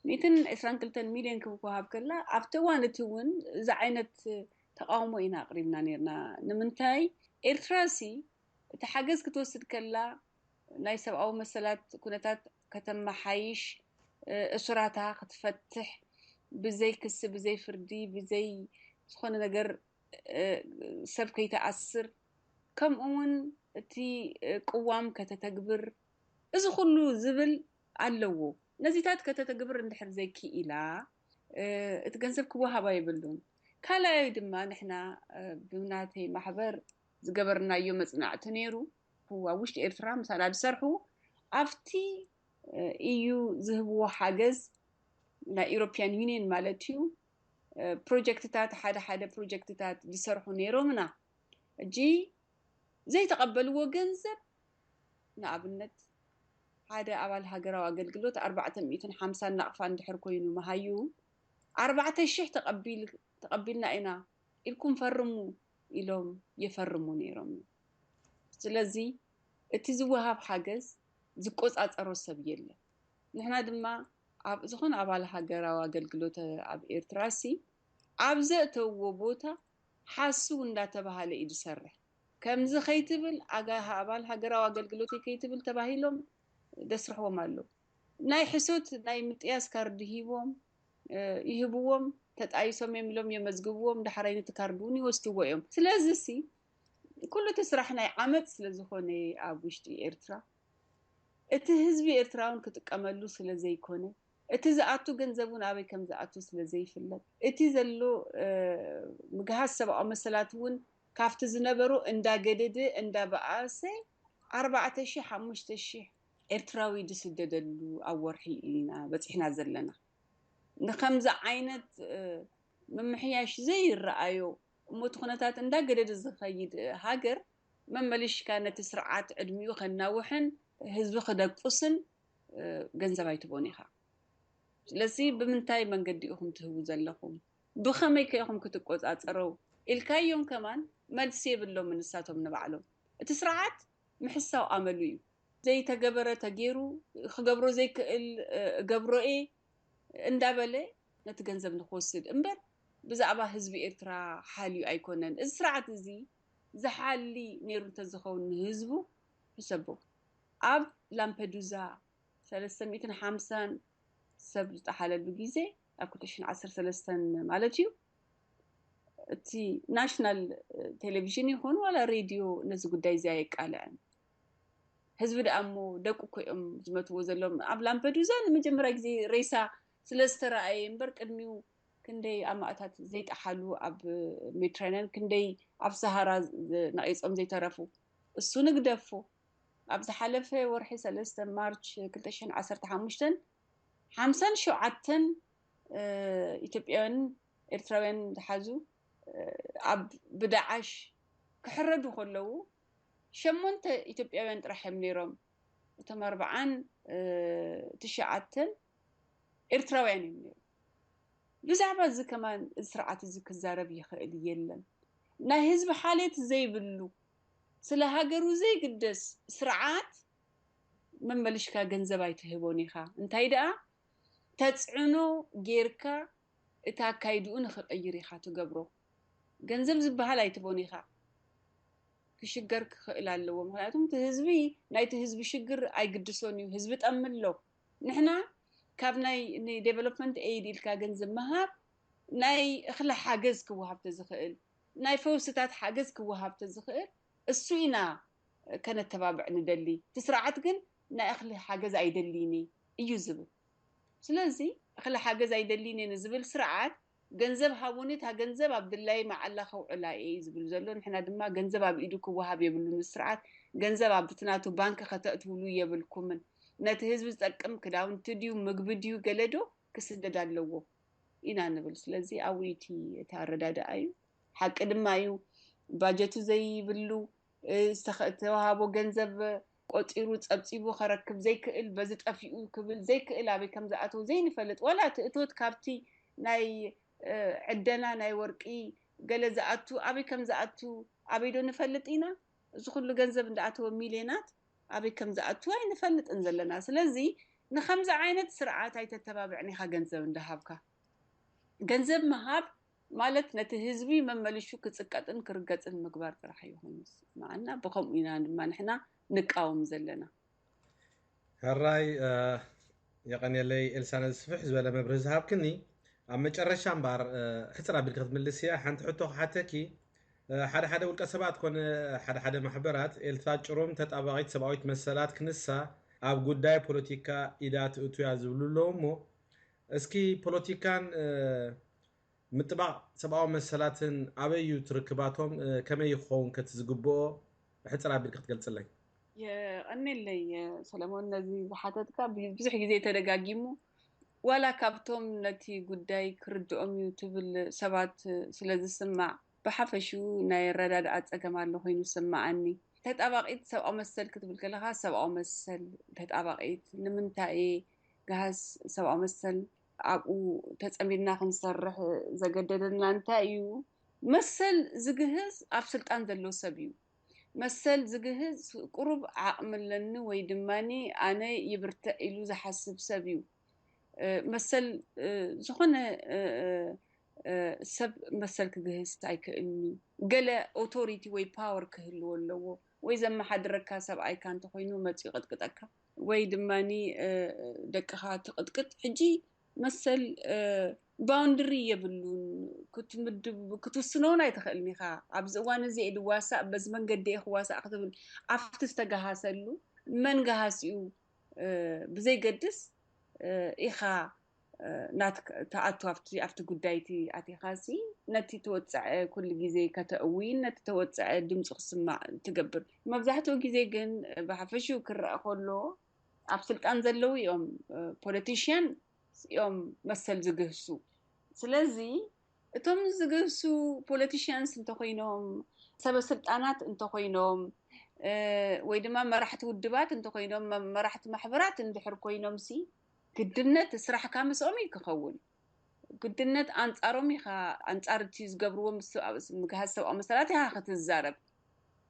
ሚእትን ዕስራን ክልተን ሚልዮን ክወሃብ ከላ ኣብቲ እዋን እቲ እውን እዚ ዓይነት ተቃውሞ ኢና ኣቅሪብና ነርና። ንምንታይ ኤርትራ ሲ እቲ ሓገዝ ክትወስድ ከላ ናይ ሰብኣዊ መሰላት ኩነታት ከተመሓይሽ፣ እሱራታ ክትፈትሕ፣ ብዘይ ክሲ ብዘይ ፍርዲ ብዘይ ዝኾነ ነገር ሰብ ከይትኣስር፣ ከምኡ እውን እቲ ቅዋም ከተተግብር፣ እዚ ኩሉ ዝብል ኣለዎ። ነዚታት ከተተግብር እንድሕር ዘይክኢላ እቲ ገንዘብ ክወሃባ የብሉን። ካልኣይ ድማ ንሕና ብናተይ ማሕበር ዝገበርናዮ መፅናዕቲ ነይሩ። ኣብ ውሽጢ ኤርትራ ምሳና ዝሰርሑ ኣብቲ ኢዩ ዝህብዎ ሓገዝ ናይ ኢሮፒያን ዩኒየን ማለት እዩ ፕሮጀክትታት ሓደ ሓደ ፕሮጀክትታት ዝሰርሑ ነይሮምና። እጂ ዘይተቐበልዎ ገንዘብ ንኣብነት ሓደ ኣባል ሃገራዊ ኣገልግሎት ኣርባዕተ ሚእትን ሓምሳን ናቕፋ እንድሕር ኮይኑ መሃዩ ኣርባዕተ ሽሕ ተቐቢልና ኢና ኢልኩም ፈርሙ ኢሎም የፈርሙ ነይሮም። ስለዚ እቲ ዝወሃብ ሓገዝ ዝቆፃፀሮ ሰብ የለን። ንሕና ድማ ኣብ ዝኾነ ኣባል ሃገራዊ ኣገልግሎት ኣብ ኤርትራ ሲ ኣብ ዘእተውዎ ቦታ ሓስው እንዳተባሃለ እዩ ዝሰርሕ። ከምዚ ከይትብል ኣባል ሃገራዊ ኣገልግሎት ከይትብል ተባሂሎም ደስርሕዎም ኣለዉ። ናይ ሕሶት ናይ ምጥያስ ካርድ ሂቦም ይህብዎም። ተጣይሶም እዮም ኢሎም የመዝግብዎም። ዳሕራይ ነቲ ካርድ እውን ይወስድዎ እዮም። ስለዚ ሲ ኩሉ እቲ ስራሕ ናይ ዓመፅ ስለዝኾነ ኣብ ውሽጢ ኤርትራ እቲ ህዝቢ ኤርትራውን ክጥቀመሉ ስለዘይኮነ እቲ ዝኣቱ ገንዘብ እውን ኣበይ ከም ዝኣቱ ስለዘይፍለጥ እቲ ዘሎ ምግሃስ ሰብኣዊ መሰላት እውን ካብቲ ዝነበሮ እንዳገደደ እንዳበኣሰ ኣርባዕተ ሺሕ ሓሙሽተ ሺሕ ኤርትራዊ ዝስደደሉ ኣብ ወርሒ ኢና በፂሕና ዘለና። ንከምዚ ዓይነት ምምሕያሽ ዘይረኣዮ እሞ እቲ ኩነታት እንዳገደደ ዝኸይድ ሃገር መመሊሽካ ነቲ ስርዓት ዕድሚኡ ከናውሕን ህዝቢ ክደቁስን ገንዘብ ኣይትቦን ኢኻ። ስለዚ ብምንታይ መንገዲ ኢኹም ትህቡ ዘለኹም? ብኸመይ ከ ኢኹም ክትቆፃፀረው ኢልካዮም ከማን መልሲ የብሎም ንሳቶም ንባዕሎም። እቲ ስርዓት ምሕሳው ኣመሉ እዩ። ዘይተገበረ ተገይሩ ክገብሮ ዘይክእል እገብሮ እየ እንዳበለ ነቲ ገንዘብ ንክወስድ እምበር ብዛዕባ ህዝቢ ኤርትራ ሓልዩ ኣይኮነን። እዚ ስርዓት እዚ ዝሓሊ ነይሩ እንተዝኸውን ንህዝቡ ሕሰቦ ኣብ ላምፐዱዛ ሰለስተ ሚእትን ሓምሳን ሰብ ዝጠሓለሉ ግዜ ኣብ ክልተ ሽሕን ዓሰርተ ሰለስተን ማለት እዩ። እቲ ናሽናል ቴሌቪዥን ይኹን ዋላ ሬድዮ ነዚ ጉዳይ እዚ ኣየቃልዐን። ህዝቢ ደኣ እሞ ደቁ እኮ እዮም ዝመትዎ ዘለዎም። ኣብ ላምፐዱዛ ንመጀመርያ ግዜ ሬሳ ስለ ዝተረኣየ እምበር ቅድሚኡ ክንደይ ኣማእታት ዘይጠሓሉ ኣብ ሜዲትራንያን ክንደይ ኣብ ሰሃራ ነቒጾም ዘይተረፉ እሱ ንግደፎ። ኣብ ዝሓለፈ ወርሒ ሰለስተ ማርች ክልተ ሽሕን ዓሰርተ ሓሙሽተን ሓምሳን ሸውዓተን ኢትዮጵያውያን ኤርትራውያን ዝሓዙ ኣብ ብዳዓሽ ክሕረዱ ከለዉ ሸሞንተ ኢትዮጵያውያን ጥራሕ እዮም ነይሮም። እቶም ኣርብዓን ትሽዓተን ኤርትራውያን እዮም ነይሮም። ብዛዕባ እዚ ከማን እዚ ስርዓት እዚ ክዛረብ ይኽእል የለን። ናይ ህዝቢ ሓሌት ዘይብሉ፣ ስለ ሃገሩ ዘይግደስ ስርዓት መመልሽካ ገንዘብ ኣይትህቦን ኢኻ። እንታይ ደኣ ተጽዕኖ ጌርካ እቲ ኣካይድኡ ንኽቕይር ኢኻ ትገብሮ። ገንዘብ ዝበሃል ኣይትቦን ኢኻ። ክሽገር ክኽእል ኣለዎ። ምክንያቱም እቲ ህዝቢ ናይቲ ህዝቢ ሽግር ኣይግድሶን እዩ። ህዝቢ ጠሚ ኣሎ። ንሕና ካብ ናይ ንዴቨሎፕመንት ኤይድ ኢልካ ገንዘብ ምሃብ ናይ እኽሊ ሓገዝ ክወሃብ ተዝኽእል፣ ናይ ፈውስታት ሓገዝ ክወሃብ ተዝኽእል እሱ ኢና ከነተባብዕ ንደሊ። እቲ ስርዓት ግን ናይ እኽሊ ሓገዝ ኣይደልይን እዩ ዝብል። ስለዚ እኽሊ ሓገዝ ኣይደልይን እየ ንዝብል ስርዓት ገንዘብ ሃቡኒ፣ እታ ገንዘብ ኣብ ድላይ መዓላ ከውዕላ እየ እዩ ዝብል ዘሎ። ንሕና ድማ ገንዘብ ኣብ ኢዱ ክወሃብ የብሉን። ስርዓት ገንዘብ ኣብ ትናቱ ባንክ ከተእትውሉ የብልኩምን። ነቲ ህዝቢ ዝጠቅም ክዳውንቲ ድዩ ምግቢ ድዩ ገለዶ ክስደድ ኣለዎ ኢና ንብል። ስለዚ ኣብኡ እቲ ኣረዳድኣ እዩ። ሓቂ ድማ እዩ። ባጀቱ ዘይብሉ ዝተኸ- ዝተዋሃቦ ገንዘብ ቆፂሩ ፀብፂቡ ከረክብ ዘይክእል፣ በዚ ጠፊኡ ክብል ዘይክእል፣ ኣበይ ከም ዝኣተው ዘይንፈልጥ፣ ዋላ እቲ እቶት ካብቲ ናይ ዕደና ናይ ወርቂ ገለ ዝኣቱ ኣበይ ከም ዝኣቱ ኣበይ ዶ ንፈልጥ ኢና? እዚ ኩሉ ገንዘብ እንዳኣተወ ሚልዮናት ኣበይ ከም ዝኣቱ ኣይንፈልጥን ዘለና። ስለዚ ንከምዚ ዓይነት ስርዓት ኣይተተባብዕን ኢኻ ገንዘብ እንዳሃብካ። ገንዘብ ምሃብ ማለት ነቲ ህዝቢ መመልሹ ክፅቀጥን ክርገፅን ምግባር ጥራሕ እዩ ኮይኑ ዝስምዓና። ብከምኡ ኢና ድማ ንሕና ንቃወም ዘለና። ሕራይ የቐንየለይ ኤልሳ፣ ነዚ ስፍሕ ዝበለ መብርሂ ዝሃብክኒ። ኣብ መጨረሻ እምበኣር ሕፅር ኣቢልኪ ክትምልስያ ሓንቲ ሕቶ ክሓተኪ። ሓደ ሓደ ውልቀ ሰባት ኮነ ሓደ ሓደ ማሕበራት ኤርትራ ጭሩም ተጣባቒት ሰብኣዊት መሰላት ክንሳ ኣብ ጉዳይ ፖለቲካ ኢዳ ትእቱያ ዝብሉ ኣለዉ እሞ፣ እስኪ ፖለቲካን ምጥባቕ ሰብኣዊ መሰላትን ኣበይ እዩ ትርክባቶም? ከመይ ክኸውን ከቲ ዝግብኦ ብሕፅር ኣቢልካ ክትገልፅለይ? የቐኔለይ ሰለሞን፣ ነዚ ዝሓተትካ ብዙሕ ግዜ ተደጋጊሙ። ዋላ ካብቶም ነቲ ጉዳይ ክርድኦም እዩ ትብል ሰባት ስለ ዝስማዕ፣ ብሓፈሽኡ ናይ ኣረዳድኣ ፀገም ኣሎ ኮይኑ ዝስምዓኒ። ተጣባቒት ሰብኣዊ መሰል ክትብል ከለካ፣ ሰብኣዊ መሰል ተጣባቒት ንምንታይ እየ ገሃስ ሰብኣዊ መሰል ኣብኡ ተጸሚድና ክንሰርሕ ዘገደደና እንታይ እዩ? መሰል ዝግህስ ኣብ ስልጣን ዘሎ ሰብ እዩ። መሰል ዝግህስ ቁሩብ ዓቕሚ ኣለኒ ወይ ድማ ኣነ ይብርትዕ ኢሉ ዝሓስብ ሰብ እዩ። መሰል ዝኾነ ሰብ መሰል ክግህስ ኣይክእልን እዩ። ገለ ኦቶሪቲ ወይ ፓወር ክህልዎ ኣለዎ፣ ወይ ዘመሓድረካ ሰብኣይካ እንተኮይኑ መፅኡ ይቅጥቅጠካ ወይ ድማ ደቅኻ ትቅጥቅጥ። ሕጂ መሰል ባውንድሪ የብሉን። ክትምድብ ክትውስኖ እውን ኣይትኽእልን ኢኻ። ኣብዚ እዋን እዚ እየ ድዋሳእ፣ በዚ መንገዲ እየ ክዋሳእ ክትብል ኣብቲ ዝተገሃሰሉ መን ገሃስ እዩ ብዘይገድስ ኢኻ ናት ተኣቱ ኣብቲ ጉዳይ እቲ ኣቲኻ ሲ ነቲ ተወፀዐ ኩሉ ግዜ ከተእዊ ነቲ ተወፀዐ ድምፂ ክስማዕ ትገብር። መብዛሕትኡ ግዜ ግን ብሓፈሽኡ ክረአ ከሎ ኣብ ስልጣን ዘለዉ እዮም ፖለቲሽያን እዮም መሰል ዝግህሱ። ስለዚ እቶም ዝግህሱ ፖለቲሽያንስ እንተኮይኖም፣ ሰበ ስልጣናት እንተኮይኖም፣ ወይ ድማ መራሕቲ ውድባት እንተኮይኖም፣ መራሕቲ ማሕበራት እንድሕር ኮይኖም ሲ ግድነት ስራሕካ ምስኦም እዩ ክኸውን። ግድነት ኣንፃሮም ኢኻ፣ ኣንፃር እቲ ዝገብርዎ ምግሃስ ሰብኣዊ መሰላት ኢኻ ክትዛረብ።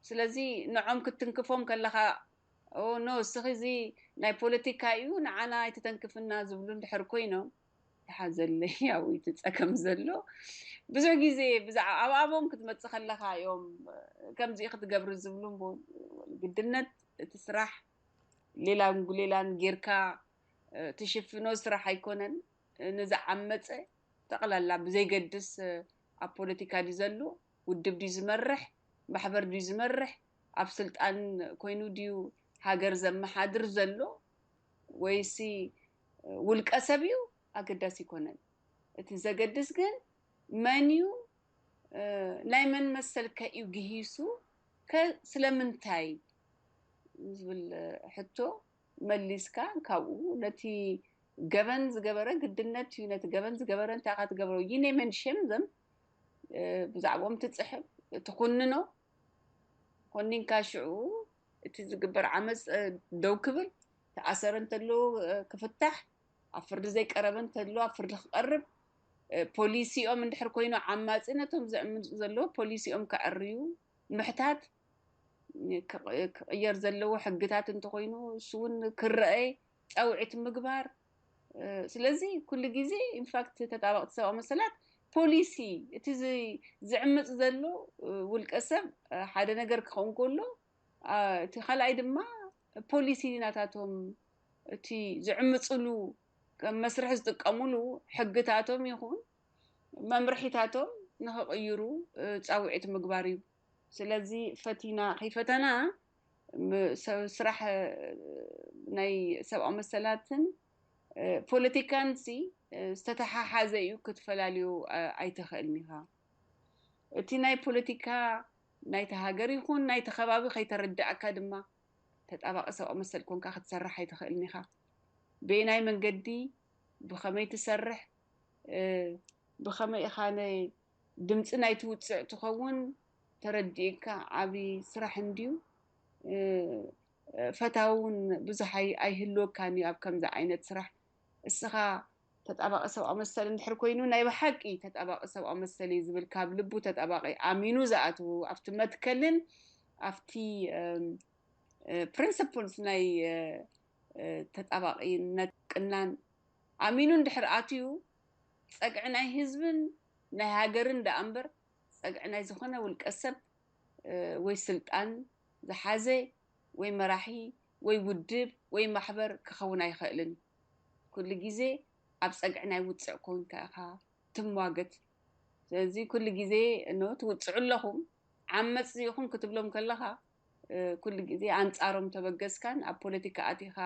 ስለዚ ንዖም ክትንክፎም ከለኻ ኖ እስኺ እዚ ናይ ፖለቲካ እዩ ንዓና ኣይተተንክፍና ዝብሉ እንድሕር ኮይኖም፣ ተሓዘለይ ኣብኡ እቲ ፀገም ዘሎ። ብዙሕ ግዜ ብዛዕባ ኣብኣቦም ክትመፅእ ከለኻ እዮም ከምዚ ክትገብሪ ዝብሉ እሞ ግድነት እቲ ስራሕ ሌላን ጉሌላን ጌርካ ትሽፍኖ ስራሕ ኣይኮነን። ንዝዓመፀ ጠቕላላ ብዘይገድስ ኣብ ፖለቲካ ድዩ ዘሎ፣ ውድብ ድዩ ዝመርሕ፣ ማሕበር ድዩ ዝመርሕ፣ ኣብ ስልጣን ኮይኑ ድዩ ሃገር ዘመሓድር ዘሎ ወይሲ ውልቀ ሰብ እዩ ኣገዳሲ ኣይኮነን። እቲ ዘገድስ ግን መን እዩ፣ ናይ መን መሰል ከ እዩ ግሂሱ፣ ከ ስለምንታይ ዝብል ሕቶ መሊስካ ካብኡ ነቲ ገበን ዝገበረ ግድነት እዩ። ነቲ ገበን ዝገበረ እንታይ ኢኻ ትገብሮ? You name and shame them። ብዛዕባኦም ትፅሕፍ፣ ትኹንኖ። ኮኒንካ ሽዑ እቲ ዝግበር ዓመፅ ደው ክብል፣ ተኣሰረ እንተሎ ክፍታሕ፣ ኣብ ፍርዲ ዘይቀረበ እንተሎ ኣብ ፍርዲ ክቐርብ፣ ፖሊሲኦም እንድሕር ኮይኑ ዓማፂ ነቶም ዘዕምፁ ዘለዎ ፖሊሲኦም ከዕርዩ ምሕታት፣ ክቕየር ዘለዎ ሕግታት እንተኮይኑ እሱ እውን ክረአ ፃውዒት ምግባር። ስለዚ ኩሉ ግዜ ኢንፋክት ተጣበቕቲ ሰብኣዊ መሰላት ፖሊሲ እቲ ዝዕምፅ ዘሎ ውልቀ ሰብ ሓደ ነገር ክኸውን ከሎ፣ እቲ ካልኣይ ድማ ፖሊሲ ናታቶም እቲ ዝዕምፅሉ ከም መስርሒ ዝጥቀሙሉ ሕግታቶም ይኹን መምርሒታቶም ንክቕይሩ ፃውዒት ምግባር እዩ። ስለዚ ፈቲና ከይፈተና ስራሕ ናይ ሰብኣዊ መሰላትን ፖለቲካን ዝተተሓሓዘ እዩ፣ ክትፈላልዮ ኣይትኽእልን ኢኻ። እቲ ናይ ፖለቲካ ናይቲ ሃገር ይኹን ናይቲ ከባቢ ከይተረዳእካ ድማ ተጣባቂ ሰብኣዊ መሰል ኮንካ ክትሰርሕ ኣይትኽእልን ኢኻ። በየናይ መንገዲ፣ ብኸመይ ትሰርሕ፣ ብኸመይ ኢኻ ድምፂ ናይቲ ውፅዕ ትኸውን ተረዲእካ ዓብዪ ስራሕ እንድዩ። ፈታዊ እውን ብዙሕ ኣይህልወካን እዩ ኣብ ከምዚ ዓይነት ስራሕ። እስኻ ተጣባቂ ሰብኣዊ መሰል እንድሕር ኮይኑ ናይ ብሓቂ ተጣባቂ ሰብኣዊ መሰል እዩ ዝብል ካብ ልቡ ተጣባቂ ኣሚኑ ዝኣትዉ ኣብቲ መትከልን ኣብቲ ፕሪንስፕልስ ናይ ተጣባቂነት ቅናን ኣሚኑ እንድሕር ኣትዩ ጸግዒ ናይ ህዝብን ናይ ሃገርን ደኣ እምበር ጸግዒ ናይ ዝኾነ ውልቀ ሰብ ወይ ስልጣን ዝሓዘ ወይ መራሒ ወይ ውድብ ወይ ማሕበር ክኸውን ኣይኽእልን። ኩሉ ግዜ ኣብ ጸግዒ ናይ ውጽዕ ኮንካ ኢኻ ትሟገት። ስለዚ ኩሉ ግዜ ኖ ትውጽዑ ኣለኹም ዓመጽ ኢኹም ክትብሎም ከለኻ ኩሉ ግዜ ኣንጻሮም ተበገስካን ኣብ ፖለቲካ ኣቲኻ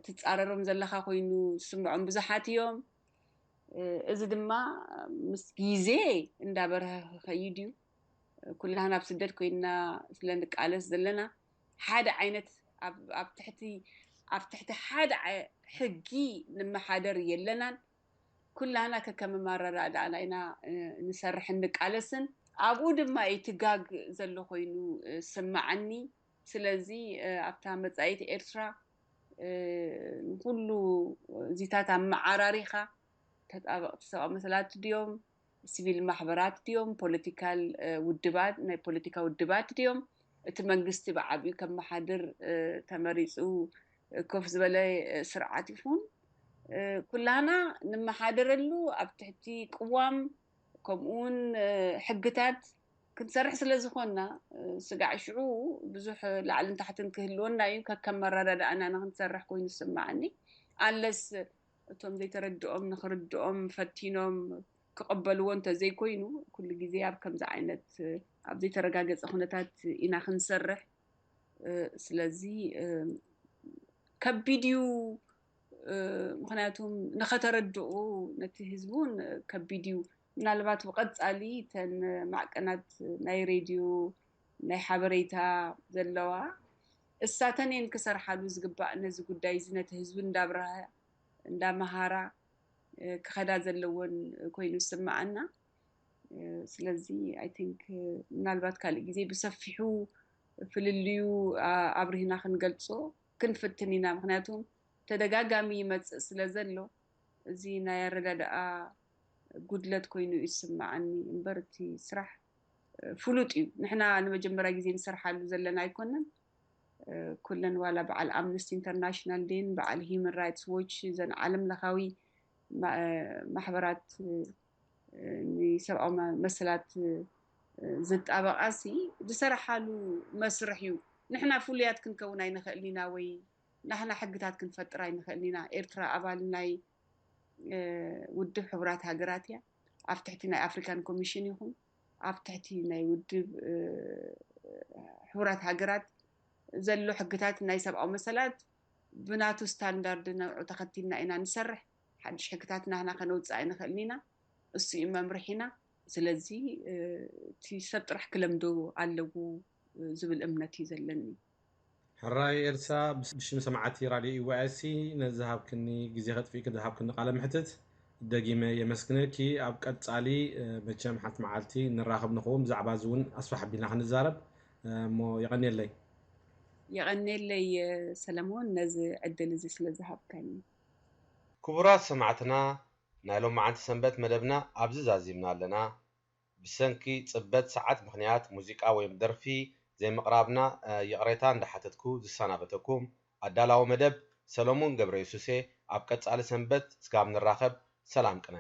ትጻረሮም ዘለኻ ኮይኑ ዝስምዖም ብዙሓት እዮም። እዚ ድማ ምስ ግዜ እንዳበርሀ ክኸይድ እዩ። ኩላህና ኣብ ስደት ኮይንና ስለ ንቃለስ ዘለና ሓደ ዓይነት ኣብ ትሕቲ ኣብ ትሕቲ ሓደ ሕጊ ንመሓደር የለናን። ኩላህና ከከም ኣረዳድኣና ኢና ንሰርሕን ንቃለስን። ኣብኡ ድማ እዩ እቲ ጋግ ዘሎ ኮይኑ ዝስምዓኒ። ስለዚ ኣብታ መጻኢት ኤርትራ ንኩሉ እዚታት ኣመዓራሪኻ ተጣበቕቲ ሰብኣዊ መሰላት ድዮም፣ ሲቪል ማሕበራት ድዮም፣ ፖለቲካል ውድባት፣ ናይ ፖለቲካ ውድባት ድዮም፣ እቲ መንግስቲ ብዓቢኡ ከመሓድር ተመሪፁ ኮፍ ዝበለ ስርዓት ይኹን ኩላና ንመሓደረሉ ኣብ ትሕቲ ቅዋም ከምኡ እውን ሕግታት ክንሰርሕ ስለ ዝኾንና ስጋዕ ሽዑ ብዙሕ ላዕልን ታሕትን ክህልወና እዩ። ከከም መረዳድኣና ንክንሰርሕ ኮይኑ ዝስምዓኒ። ኣለስ እቶም ዘይተረድኦም ንክርድኦም ፈቲኖም ክቐበልዎ እንተዘይኮይኑ ኩሉ ግዜ ኣብ ከምዚ ዓይነት ኣብ ዘይተረጋገፀ ኩነታት ኢና ክንሰርሕ። ስለዚ ከቢድ እዩ። ምክንያቱም ንኸተረድኡ ነቲ ህዝቢ እውን ከቢድ እዩ። ምናልባት ብቐፃሊ እተን ማዕቀናት ናይ ሬድዮ ናይ ሓበሬታ ዘለዋ እሳተን እየን ክሰርሓሉ ዝግባእ ነዚ ጉዳይ እዚ ነቲ ህዝቢ እንዳብርሃ እንዳመሃራ ክኸዳ ዘለዎን ኮይኑ ዝስምዓና። ስለዚ ኣይ ቲንክ ምናልባት ካልእ ግዜ ብሰፊሑ ፍልልዩ ኣብሪህና ክንገልፆ ክንፍትን ኢና። ምክንያቱም ተደጋጋሚ ይመፅእ ስለ ዘሎ እዚ ናይ ኣረዳድኣ ጉድለት ኮይኑ እዩ ዝስምዓኒ እምበር እቲ ስራሕ ፍሉጥ እዩ። ንሕና ንመጀመርያ ግዜ ንሰርሓሉ ዘለና ኣይኮነን። ኩለን ዋላ በዓል ኣምነስቲ ኢንተርናሽናል ደን በዓል ሂዩማን ራይትስ ዎች ዘን ዓለም ለኻዊ ማሕበራት ንሰብኣዊ መሰላት ዝጣበቃ ሲ ዝሰረሓሉ መስርሕ እዩ። ንሕና ፍሉያት ክንከውን ኣይንኽእልን ኢና ወይ ናህና ሕግታት ክንፈጥር ኣይንኽእልን ኢና። ኤርትራ ኣባል ናይ ውድብ ሕቡራት ሃገራት እያ። ኣብ ትሕቲ ናይ ኣፍሪካን ኮሚሽን ይኹን ኣብ ትሕቲ ናይ ውድብ ሕቡራት ሃገራት ዘሎ ሕግታት ናይ ሰብኣዊ መሰላት ብናቱ ስታንዳርድ ንዑ ተኸቲልና ኢና ንሰርሕ። ሓድሽ ሕግታት ናህና ከነውፅእ ኣይንኽእልን ኢና። እሱ እዩ መምርሒና። ስለዚ እቲ ሰብ ጥራሕ ክለምዶ ኣለዎ ዝብል እምነት እዩ ዘለኒ። ሕራይ ኤልሳ፣ ብሽም ሰማዕቲ ራድዮ ኢዋኤሲ ነዚ ሃብክኒ ግዜ ከጥፊእኪ ዝሃብክኒ ቃለ ምሕትት ደጊመ የመስግነኪ። ኣብ ቀጻሊ መቸም ሓንቲ መዓልቲ ንራኸብ ንኸውን፣ ብዛዕባ እዚ እውን ኣስፋሕ ኣቢልና ክንዛረብ። እሞ የቐንየለይ። የቐንየለይ ሰለሞን፣ ነዚ ዕድል እዚ ስለ ዝሃብካኒ። ክቡራት ሰማዕትና፣ ናይ ሎማዓንቲ ሰንበት መደብና ኣብዚ ዛዚምና ኣለና። ብሰንኪ ጽበት ሰዓት ምኽንያት ሙዚቃ ወይም ደርፊ ዘይምቕራብና ይቕሬታ እንዳሓተትኩ ዝሰናበተኩም ኣዳላዊ መደብ ሰለሙን ገብረየሱሴ። ኣብ ቀጻሊ ሰንበት እስካብ ንራኸብ ሰላም ቅነ።